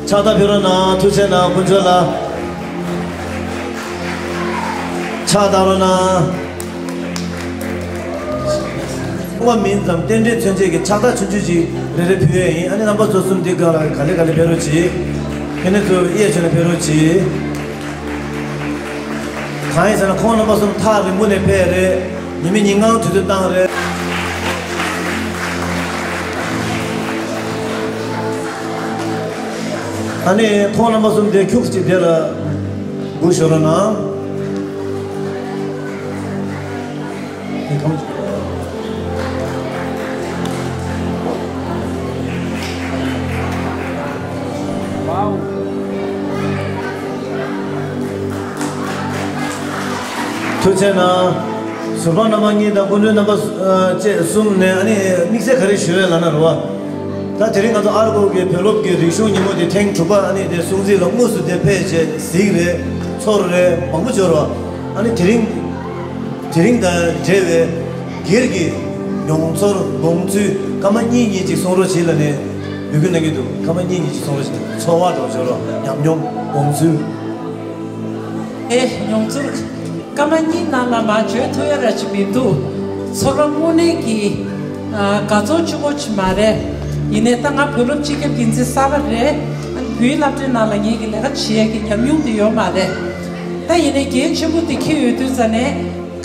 ཕྱག་བརྡབ་ཕེབས་རོགས་གནང་། ཐུགས་རྗེ་གནང་། དཀོན་མཆོག་ལ་ཕྱག་བརྡབ་རོགས་གནང་། ཐོག་མ་མིན་ཙམ་རྟེན་འབྲེལ་མཚོན་བྱེད་ཀྱི་ཕྱག་རྟགས་ཆུང་ཆུང་ཅིག་རེ་རེ་ཕུལ་ཡས་ཡིན། ཨ་ནི་རྣམ་པ་ཚོ་གསུམ་འདི་སྒང་ལ་ག་ལེ་ག་ལེ་ཕེབས་རོགས་གྱིས། ཁྱེད་རྣམ་ཚོ་གཡས་ཕྱོགས་ནས་ཕེབས་རོགས་གྱིས། གང་ཡིན་ཟེར་ན་ཁོང་རྣམ་པ་གསུམ་ཐག་རིང་པོ་ནས་ཕེབས་རེད། ཉི་མ་ཉིན་གང་དུས་ཚོད་བཏང་རེད། ཨ་ནི་ཁོང་རྣམ་པ་གསུམ་དེ་ཁྱུག་ཅིག་དེ་ལ་སྒུག་ཞོར་གནང་། ཐུགས་རྗེ་གནང་། ཟུར་པ་རྣམ་པ་གཉིས་དང་སྐུ་མགྲོན་རྣམ་པ་སུ་ཨ་བཅས་གསུམ་ནས་ཨ་ནི་དམིགས་བསལ་ག་རེ་ཞུ་ཡས་ལབ་ན་རེད་བ། ད་དེ་རིང་ང་ཚོ་ཨར་གོ་གི་བོད་སློབ་ཀྱི་རིག་གཞུང་ཉིན་མོ་དེ་ཐེངས་དྲུག་པ་ཨ་ནི་དེ་སྲུང་བརྩི་ལ་དངོས་སུ་དེ་ཕེབས་བྱས་གཟིགས་རེད། ཚོར་རེད། མང་པོ་འབྱོར་བ། ཨ་ནི་དེ་རིང་དེ་རིང་དང་འབྲེལ་བའི་སྒེར་གྱི་མྱོང་ཚོར་དགོངས་ཚུལ་སྐར་མ་གཉིས་གཉིས་ཅིག་གསུང་རོགས་བྱེད་ལབ་ནས་འབོད་སྐུལ་གནང་གི་འདུག་སྐར་མ་གཉིས་གཉིས་ཅིག་གསུང་རོགས་བྱེད། ཚོར་བ་དང་འབྱོར་བ། ཉམས་མྱོང་། དགོངས་ཚུལ། ཨེ། མྱོང་ཚོར། སྐར་མ་གཉིས་ནང་ལ་མར་བརྗོད་ཐུབ་ཡ་ར་ཅིག་མི་འདུག་ཚོར་བ་དངོས་གནས་ཀྱི་ཨ་དགའ་ཚོར་གཅིག་པོ་ཅིག་མ་རེད། ཡིན་ནའི་ད་ང་བོད་སློབ་སྤྱི་ཁྱབ་འགན་འཛིན་གསར་པ་རེད། ཨ་ནི་བོད་ཡིག་སློབ་གྲྭའི་ནང་ལ་ངེད་ཀྱི་ལས་ཀ་བྱེད་ཡ་གི་ཉམས་མྱོང་དེ་ཡོད་མ་རེད། ད་ཡིན་ནའི་འགན་ཆེན་པོ་དེ་འཁྱེར་ཡོད་དུས་ཙ་ནས།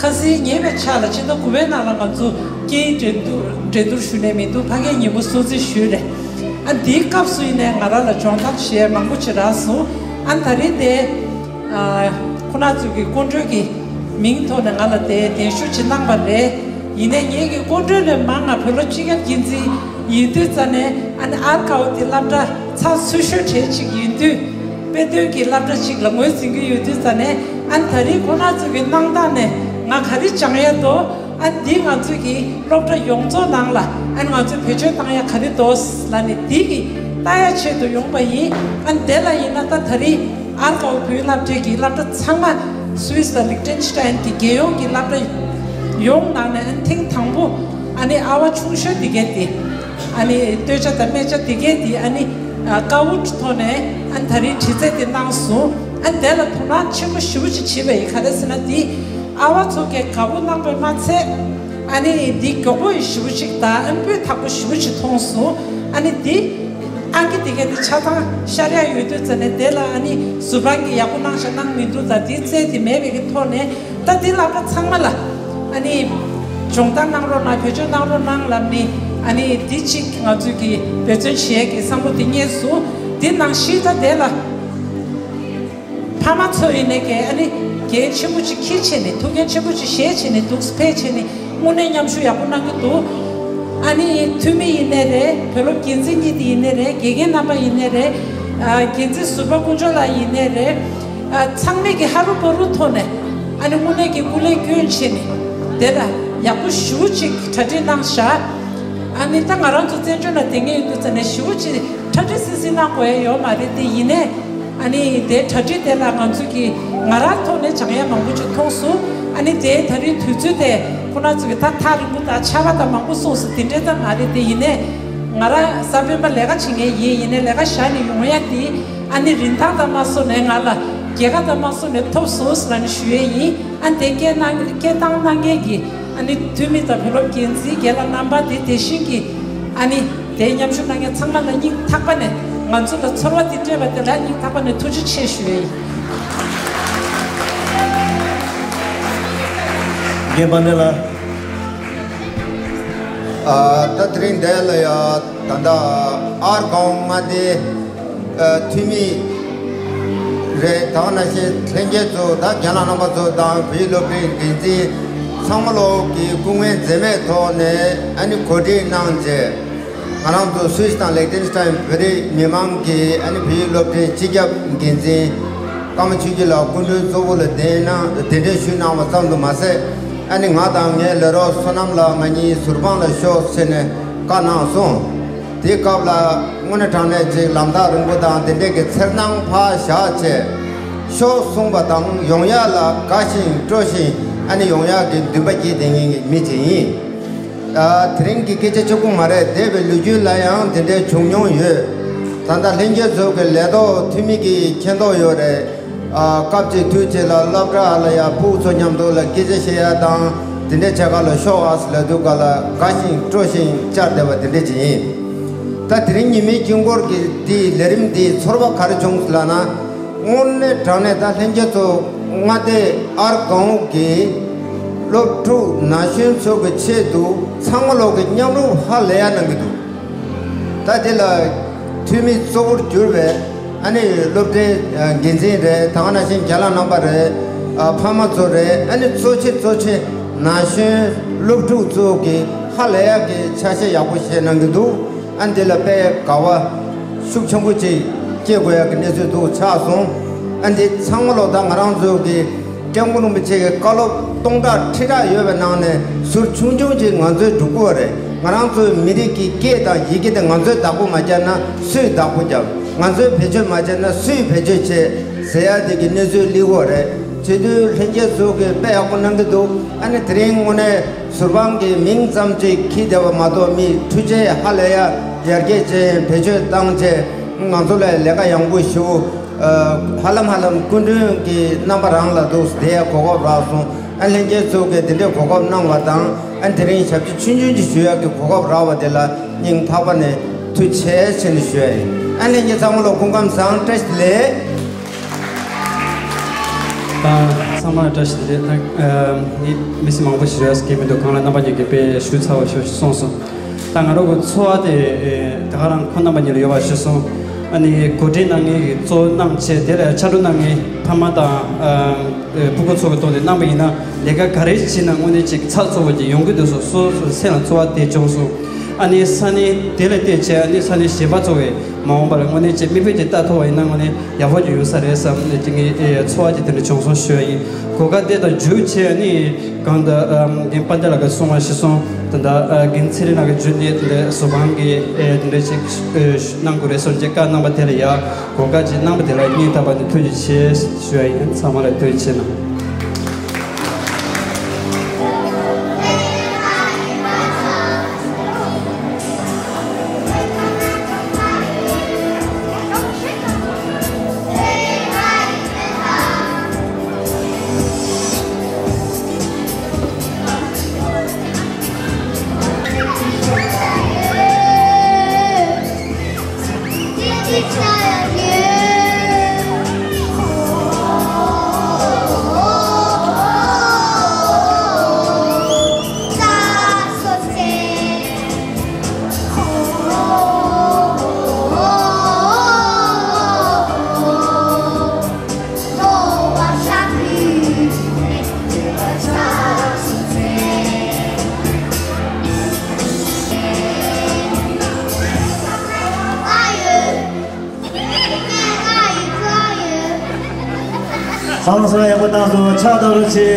ཁ་སང་ཉེ་བའི་ཆར་ལ་ཕྱི་ཟླ་དགུ་པའི་ནང་ལ་ང་ཚོ་སྐད་ཡིག་འགྲན་བསྡུར་འགྲན་བསྡུར་ཞུས་ནས་མི་འདུག་ཕ་གིའི་ཉིན་མོ་སྲུང་བརྩི་ཞུས་རེད། ཨ་འདིའི་སྐབས་སུ་ཡིན་ནའི་ང་རང་ལ་སྦྱོང་བརྡར་བྱེད་ཡ་མང་པོ་ཅིག་རག་སོང་། ཨ་ད་རེས་དེ་ཨ་ཁོ་ན་ཚོ་གི་སྐུ་མགྲོན་གྱི་མིང་ཐོག་ནས་ང་ལ་དེ་གདན་ཞུ་ཅིག་གནང་བ་རེད། ཡིན་ནའི་ངེད་ཀྱི་སྐུ་མགྲོན་ལས་མང་ང་བོད་སློབ་སྤྱི་ཁྱབ་འགན་འཛིན་ཡིན་དུས་ཙ་ནས། ཨ་ནི་ཨར་ཀའོ་དེ་སློབ་གྲྭ་ཚགས་ཚུད་ཤོས་གྲས་ཅིག་ཡིན་དུས། དཔེ་སྟོན་གྱི་སློབ་གྲྭ་ཅིག་ལ་ངོས་འཛིན་གྱི་ཡོད་དུས་ཙ་ནས། ཨ་ནི་ད་རེས་ཁོ་ན་ཚོ་གི་གནང་སྟངས་ནས་ང་ག་རེ་སྦྱང་ཡ་འདུག་ཨ་ནི་འདི་ང་ཚོ་གི་སློབ་གྲྭ་ཡོངས་རྫོགས་ནང་ལ། ཨ་ནི་ང་ཚོས་བེད་སྤྱོད་བཏང་ཡ་ག་རེ་འདུག་ལབ་ནས་འདི་གི་ལྟ་ཡ་ཆེད་དུ་ཡོང་པ་ཡིན། ཨ་ནི་དེ་ལ་ཡིན་ན་ད་ད་རེས་ཨར་ཀའོ་བོད་སློབ་གྲྭའི་གི་སློབ་གྲྭ་ཚང་མ་སུད་སི་དང་ལིག་ཏེན་སི་ཏན་གྱི་རྒྱལ་ཡོངས་ཀྱི་སློབ་གྲྭ་ཡོངས་ནང་ནས། ཨ་ནི་ཐེངས་དང་པོ་ཨ་ནི་ཨ་བ་ཆུང་ཤོས་དེ་གས་དེ། ཨ་ནི་སྟོད་ཆ་དང་སྨད་ཆ་དེ་གས་དེ་ཨ་ནི་ཨ་ཀའོ་ཐོག་ནས་ཨ་ནི་ད་རེས་དྲི་རྩད་དེ་གནང་སོང་། ཨ་ནི་དེ་ལ་དོ་སྣང་ཆེན་པོ་ཞེ་པོ་ཅིག་བྱས་པ་ཡིན། ག་རེ་ཟེར་ན་དེ་ཨ་བ་ཚོ་གས་དགའ་པོ་གནང་བས་མ་ཚད། ཨ་ནི་འདི་མགྱོགས་པོ་ཞེ་པོ་ཅིག་དང་། ཨ་ནི་སྤུས་དག་པོ་ཞེ་པོ་ཅིག་མཐོང་སོང་། ཨ་ནི་འདི་ཨང་ཀི་དེ་གས་དེ་ཆ་ཚང་ཤར་ཡ་ཡོད་དུས་ཙ་ནས། དེ་ལ་ཨ་ནི་ཟུར་དཔང་གིས་ཡག་པོ་གནང་ཤག་གནང་མི་འདུག་ད་དེ་རྩལ་དེ་མེད་པའི་གི་ཐོག་ནས། ད་འདི་སློབ་གྲྭ་ཚང་མ་ལ་ཨ་ནི་སྦྱོང་བརྡར་གནང་རོགས་གནང་། བེད་སྤྱོད་གནང་རོགས་གནང་ལབ་ནི། ཨ་ནི་འདི་གཅིག་ང་ཚོས་ཀྱི་འབད་བརྩོན་བྱེད་ཡས་ཀྱི་བསམ་བློ་དེ་རྙེད་སོང་། འདི་ནང་བཞིན་ད་དེ་ལ་ ཕ་མ་ཚོ་ཡིན་ནའི་གི་ཨ་ནི་འགན་ཆེན་པོ་ཅིག་འཁྱེར་བྱས་ནས་ཐུགས་འགན་ཆེན་པོ་ཅིག་བཞེས་བྱས་ནས་འདུག་སེ་ཕེབས་བྱས་ནས་དངོས་གནས་མཉམ་ཞུགས་ཡག་པོ་གནང་གི་འདུག་ཨ་ནི་འཐུས་མི་ཡིན་ནའི་རེད། བོད་སློབ་འགན་འཛིན་གཉིས་དེ་ཡིན་ནའི་རེད། དགེ་རྒན་རྣམ་པ་ཡིན་ནའི་རེད། ཨ་འགན་འཛིན་ཟུར་པ་དཀོན་མཆོག་ལགས་ཡིན་ནའི་རེད། ཨ་ཚང་མས་ཀྱི་ཧ་རུ་བ་རུ་ཐོག་ནས་ཨ་ནི་དངོས་གནས་ཀྱི་སྐུ་ལས་བསྐྱོན་བྱས་ནས་དེ་ལ་ཡག་པོ་ཞེ་པོ་ཅིག་གྲ་སྒྲིག་གནང་བཞག་ཨ་ནི་ད་ང་རང་ཚོ་བཙན་བྱོལ་ལ་བསྡད་མཁན་ཡིན་དུས་ཙམ་ནས་ཞེ་པོ་ཅིག་གྲ་སྒྲིག་སིང་སིང་གནང་དགོས་ཡ་ཡོད་མ་རེད། དེ་ཡིན་ནའི་ཨ་ནི་དེ་གྲ་སྒྲིག་དེ་ལ་ང་ཚོ་གི་ང་རང་ཐོག་ནས་སྦྱང་ཡ་མང་པོ་ཅིག་མཐོང་སོང་། ཨ་ནི་དེ་ད་རེས་དུས་ཚོད་དེ་ཁོ་ན་ཚོ་གི་ད་ཐག་རིང་པོ་དང་ཆར་པ་དང་མང་པོ་སོང་སོང་། དེ་འདྲའི་ད་མ་རེད། དེ་ཡིན་ནའི་ང་རང་གསར་སྤེལ་པ་ལས་ཀ་བྱེད་མཁན་ཡིན། ཡིན་ནའི་ལས་ཀ་བཞག་ནས་ཡོང་ཡ་དེ་ཨ་ནི་རིན་ཐང་དང་མ་སོང་ནས་ང་ལ་རྒྱལ་ཁ་དང་མ་སོང་ནས་ཐོབ་སོང་ཟེར་ནས་ཞུ་ཡས་ཡིན། ཨ་དེ་སྐད་གནང་སྐད་བཏང་གནང་མཁན་གྱི་ཨ་ནི་འཐུས་མི་དང་བོད་སློབ་འགན་འཛིན་རྒན་ལགས་རྣམ་པ་དེ་དེ་བཞིན་གྱི་ཨ་ནི་དེ་མཉམ་ཞུགས་གནང་མཁན་ཚང་མ་ལ་སྙིང་ཐག་པ་ནས་ང་ཚོ་ལ་ཚོར་བ་དེ་སྤྲད་པ་དེ་ལ་སྙིང་ཐག་པ་ནས་ཐུགས་རྗེ་ཆེ་ཞུ་ཡས་ཡིན། རྒན་པ་ནེ་ལགས། ཨ་ད་དེ་རིང་འདི་ལ་ཡ་ད་ལྟ་ཨར་ཀའོ་མངའ་སྡེ་ཨ་འཐུས་མི་རེད། ད་ག་ནང་བཞིན་ལྷན་རྒྱས་ཚོ་དང་རྒན་ལགས་རྣམ་པ་ཚོ་དང་བོད་ཡིག་སློབ་གྲྭའི་འགན་འཛིན་ཚང་མ་ལོག་གི་སྐུ་ངལ་འཛེམས་མེད་ཐོག་ནས་ཨ་ནི་གོ་སྒྲིག་གནང་རྗེས། ང་རང་ཚོ་སུད་སི་དང་ལེག་ཏེན་སི་ཏན་བོད་རིགས་མི་མང་གི་ཨ་ནི་བོད་ཡིག་སློབ་གྲྭའི་སྤྱི་ཁྱབ་འགན་འཛིན་ཀརྨ་ཆོས་སྐྱིད་ལགས་སྐུ་མགྲོན་གཙོ་བོ་ལ་གདན་གནང་གདན་འདྲེན་ཞུས་གནང་བ་ཙམ་དུ་མ་ཟད། ཨ་ནི་ང་དང་ངའི་ལས་རོགས་བསོད་ནམས་ལགས་ང་གཉིས་ཟུར་དཔང་ལ་ཤོག་ཟེར་ནས་བཀའ་གནང་སོང་། དེའི་སྐབས་ལ་དངོས་གནས་དྲང་གནས་ཅིག་ལམ་ཐག་རིང་པོ་དང་དེ་འདྲས་ཀྱི་འཚེར་སྣང་ཕར་བཞག་བྱས། ཤོག་གསུངས་པ་དང་ཡོང་ཡག་ལ་དགའ་ཞིང་སྤྲོ་ཞིང་ཨ་ནི་ཡོང་ཡག་གི་འདུན་པ་སྐྱེས་བསྡད་མཁན་གྱི་མི་ཅིག་ཡིན། ཨ་དེ་རིང་གི་སྐད་ཆ་གཅིག་པུ་མ་རེད། འདས་པའི་ལོ་རྒྱུས་ལ་ཡང་དེ་འདྲའི་བྱུང་མྱོང་ཡོད། ད་ལྟ་ལྷན་རྒྱས་ཚོ་གི་ལས་ཐོག་འཐུས་མི་གི་མཁྱེན་རྟོགས་ཡོད་རེད། ཨ་སྐབས་ཅིག་དུས་ཅིག་ལ་སློབ་གྲྭ་ལ་ཡ་ཕྲུ་གུ་ཚོ་མཉམ་དུ་ལ་སྐད་ཆ་བཤད་ཡ་དང་དེ་འདྲའི་བྱེད་ག་ལ་ཤོག་ཨ་ཟེར་ལབ་དུས་ག་ལ་དགའ་ཞིང་སྤྲོ་ཞིང་བཅར་བསྡད་པ་དེ་འདྲ་ཅིག་ཡིན། ད་དེ་རིང་ཉི་མའི་དཀྱིལ་འཁོར་གྱི་འདིའི་ལས་རིམ་འདིའི་ཚོར་བ་ག་རེ་བྱུང་ལབ་ན། དངོས་གནས་དྲང་གནས་ད་ལྷན་རྒྱས་ཚོ་མངའ་སྡེ་ཨར་གའོ་གི་སློབ་ཕྲུག་ན་གཞོན་ཚོ་གི་ཆེད་དུ་ཚང་མ་ལོག་གི་མཉམ་རུབ་ཧ་ལས་ཡ་གནང་གི་འདུག་ད་དེ་ལ་འཐུས་མི་གཙོ་བོར་གྱུར་བའི་ཨ་ནི་སློབ་གྲྭའི་འགན་འཛིན་རེད། ད་ག་ནང་བཞིན་རྒན་ལགས་རྣམ་པ་རེད། ཨ་ཕ་མ་ཚོ་རེད། ཨ་ནི་གཙོ་ཆེ་གཙོ་ཆེ་ན་གཞོན་སློབ་ཕྲུག་ཚོ་གི་ཧ་ལས་ཡ་གི་ཆ་ཤས་ཡག་པོ་བཞེས་གནང་གི་འདུག་ཨ་འདི་ལ་དཔེ་དགའ་བ་ཤུགས་ཆེན་པོ་ཅིག་སྐྱེ་དགོས་ཡག་གི་གནས་ཚུལ་འདུག་ཆགས་སོང་། ཨ་འདི་ཚང་མ་ལོག་ད་ང་རང་ཚོ་གི་སྐྱབས་མགོན་རིན་པོ་ཆེ་གི་བཀའ་སློབ་སྟོང་ཕྲག་ཁྲི་ཕྲག་ཡོད་པའི་ནང་ནས་ཟུར་ཆུང་ཆུང་ཅིག་ང་ཚོའི་སྒྲུབ་དགོས་རེད། ང་རང་ཚོའི་མི་རིགས་ཀྱི་སྐད་དང་ཡི་གེ་དེ་ང་ཚོས་བདག་པོ་མ་བརྒྱབ་ན་སུས་བདག་པོ་བརྒྱབ། ང་ཚོས་བེད་སྤྱོད་མ་བྱས་ན་སུས་བེད་སྤྱོད་བྱེད་ཟེར་ཡ་དེ་གི་གནས་ཚུལ་སླེབས་ཡོད་རེད། བྱེད་དུས་ལྷན་རྒྱས་ཚོ་གི་དཔེ་ཡག་པོ་གནང་གི་འདུག་ཨ་ནི་དེ་རིང་དངོས་གནས་ཟུར་དཔང་གི་མིང་ཙམ་ཅིག་འཁྱེར་བསྡད་པ་མ་གཏོགས་མི་འཕྲུལ་ཆས་ཧ་ལས་ཡ་ཡར་རྒྱས་ཅན་བེད་སྤྱོད་བཏང་བྱས་ང་ཚོ་ལ་ལས་ཀ་ཡག་པོ་ཞུ། ཧ་ལམ་ཧ་ལམ་སྐུ་མགྲོན་གྱི་རྣམ་པ་རང་ལ་འདུག་དེ་གོ་སྐབས་རག་སོང་། ཨ་ལྷན་རྒྱས་ཚོ་གིས་དེ་འདྲའི་གོ་སྐབས་གནང་བ་དང་ཨ་དེ་རིང་ཞབས་ཕྱི་ཆུང་ཆུང་ཅིག་ཞུ་ཡག་གི་གོ་སྐབས་རག་པ་དེ་ལ་སྙིང་ཐག་པ་ནས་ཐུགས་རྗེ་ཆེ་ཞུ་ཡ་ཡིན། ཨ་ལྷན་རྒྱས་ཚང་མ་ལ་སྐུ་ཁམས་བཟང་། བཀྲ་ཤིས་བདེ་ལེགས། ད་ཚང་མ་ལ་བཀྲ་ཤིས་བདེ་ལེགས། ད་ནི་མི་སེར་མང་པོ་ཞིག་རེད་སྐད་མི་འདུག་གང་ལ་རྣམ་པ་གཉིས་ཀྱིས་དཔེ་ཞུ་ཚར་བ་ཞུ་གསུངས་སོང་། ད་ང་རང་གི་འཚོ་བ་དེ་ད་ག་རང་ཁོང་རྣམ་པ་གཉིས་ལ་ཡོད་པ་ཞུ་སོང་། ཨ་ནི་གོ་སྒྲིག་གནང་མཁན་གྱི་གཙོ་བོ་གནང་བྱས་དེ་ལ་ཕྱག་རོགས་གནང་མཁན་ཕ་མ་དང་ཕྲུ་གུ་ཚོ་གི་ཐོག་ནས་གནང་པ་ཡིན་ན་ལས་ཀ་ག་རེ་བྱས་ན་དངོས་གནས་ཅིག་ཚགས་ཚུད་པོ་ཅིག་ཡོང་གི་འདུག་སོ་སོ་སོའི་སེམས་ལ་ཚོར་བ་དེ་བྱུང་སོང་། ཨ་ནི་ས་གནས་དེ་ལ་བལྟས་བྱས་ཨ་ནི་ས་གནས་གཞན་པ་ཚོ་བས་མ་འོངས་པར་དངོས་གནས་ཅིག་མིག་དཔེ་ཅིག་ལྟ་ཐུབ་པ་ཡིན་ན་དངོས་གནས་ཡག་པོ་ཅིག་ཡོང་ས་རེད་བསམ་ནས་ཅིག་ངས་ཚོར་བ་ཅིག་དེ་འདྲ་བྱུང་སོང་ཞུ་ཡ་ཡིན། གོ་སྐབས་དེ་དང་མཇུག་བྱས་ཨ་ནི་གང་ལྟར་རྒན་དཔལ་ལྡན་ལགས་ཀྱིས་གསུངས་པ་ཞིག་སོང་། ད་ལྟ་རྒན་ཚེ་རིང་ལགས་ཀྱིས་མཇུག་ནས་དེ་འདྲ་ཟུར་དཔང་གི་དེ་འདྲ་ཅིག་གནང་དགོས་རེད་སོགས་ཀྱི་བཀའ་གནང་པ་དེ་ལ་ཡ་གོ་སྐབས་ཅིག་གནང་པ་དེ་ལ་སྙིང་ཐག་པ་ནས་ཐུགས་རྗེ་ཆེ་ཞུ་ཡ་ཡིན། ཚང་མ་ལ་ཐུགས་རྗེ་ཆེ་གནང་། ཧང་སང་ཡག་པོ་བཏང་སོང་། ཕྱག་བཏང་རོགས་བྱེད།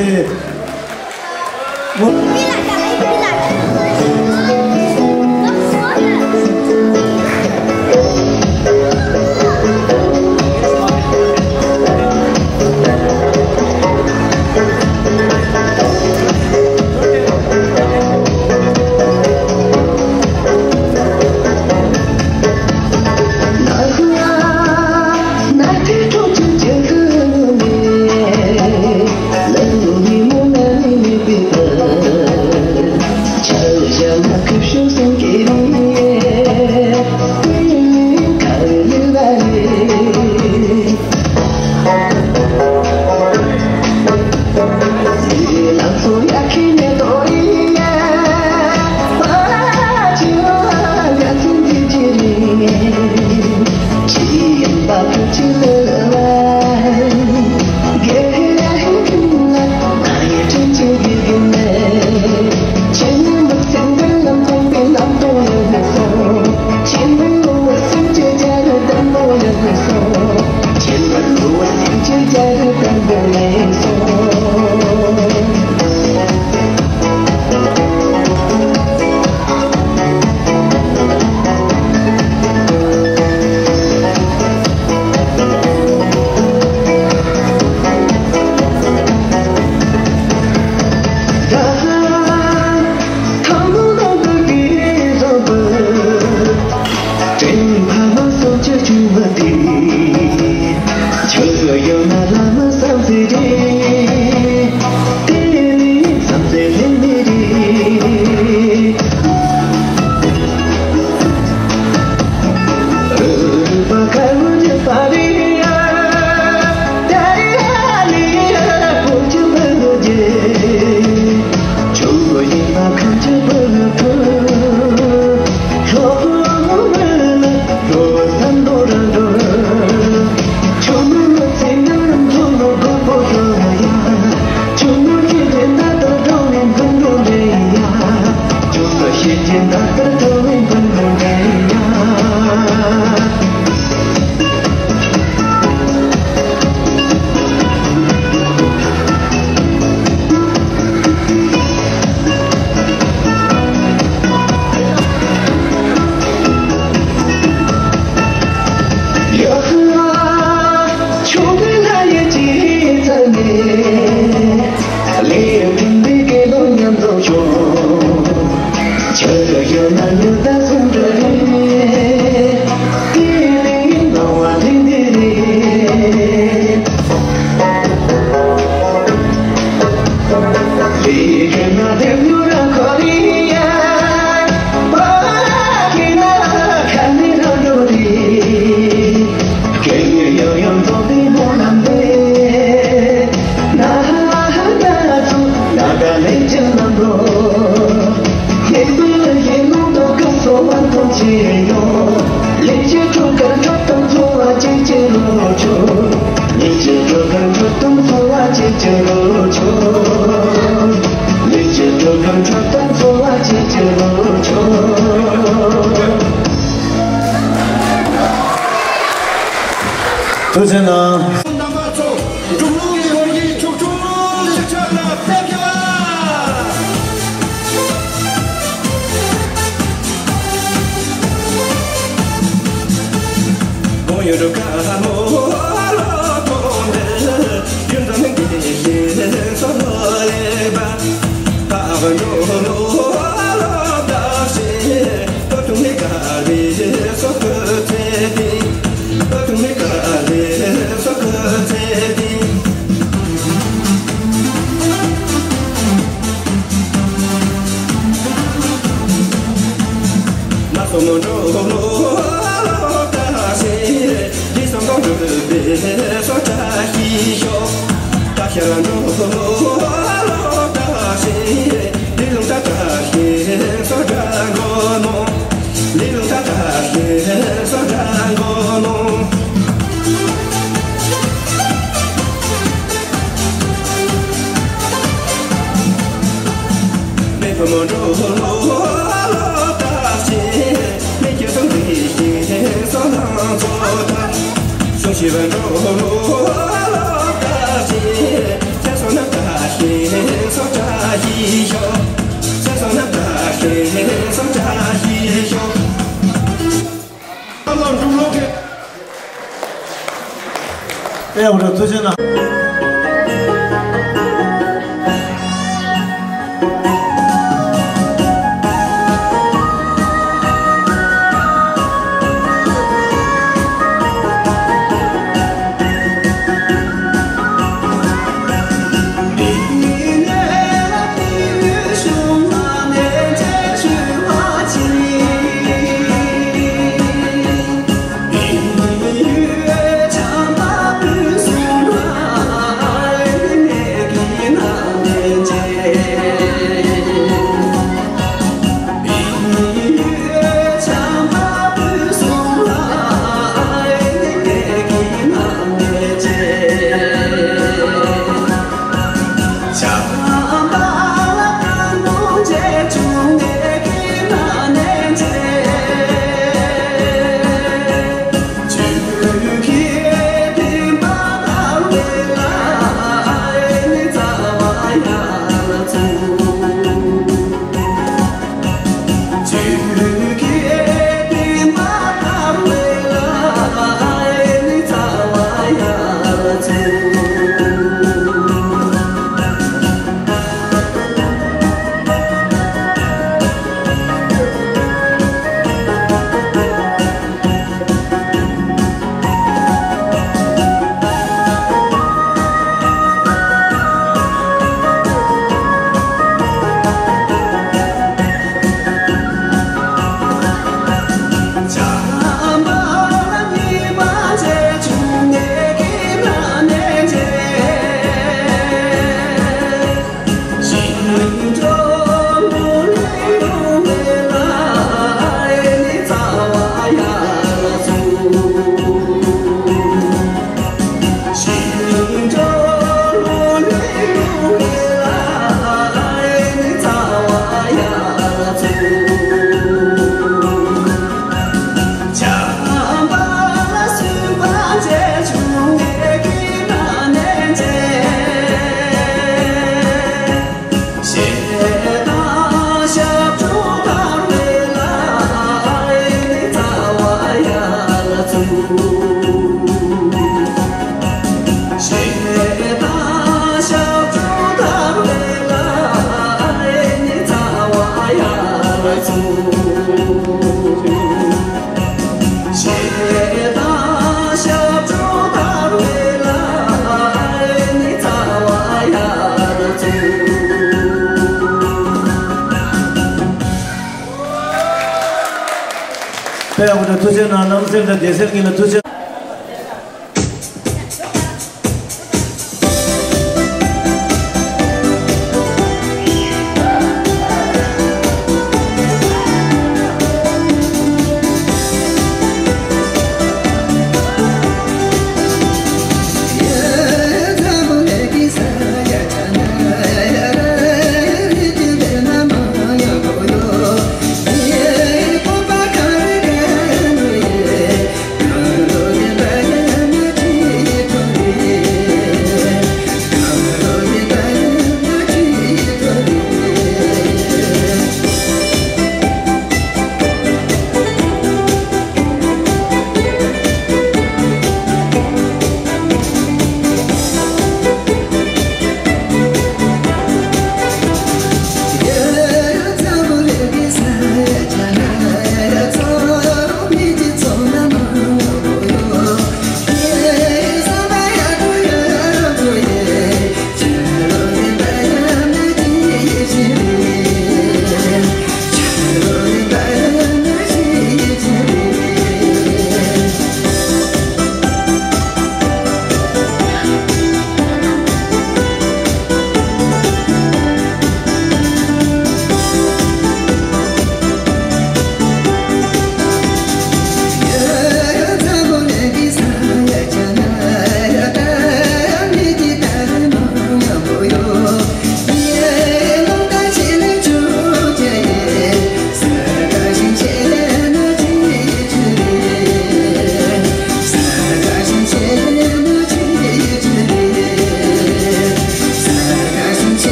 ཐུགས་རྗེ་གནང་། རྣམ་པ་ཚོ། འབྲུག་ལུགས་ཀྱི་ཧོར་གྱི་ཁྱུག་ཁྱུག་ལུགས་ཀྱི་ཆབ་ལ་ཕེབས་ཤོག། ཨེ་འོ་ཐུགས་རྗེ་གནང་། དཔལ་ཡོན་ཐུགས་རྗེ་གནང་། རྣམ་སྲས་དང་སྡེ་སྲས་གཉིས་ལ་ཐུགས་རྗེ།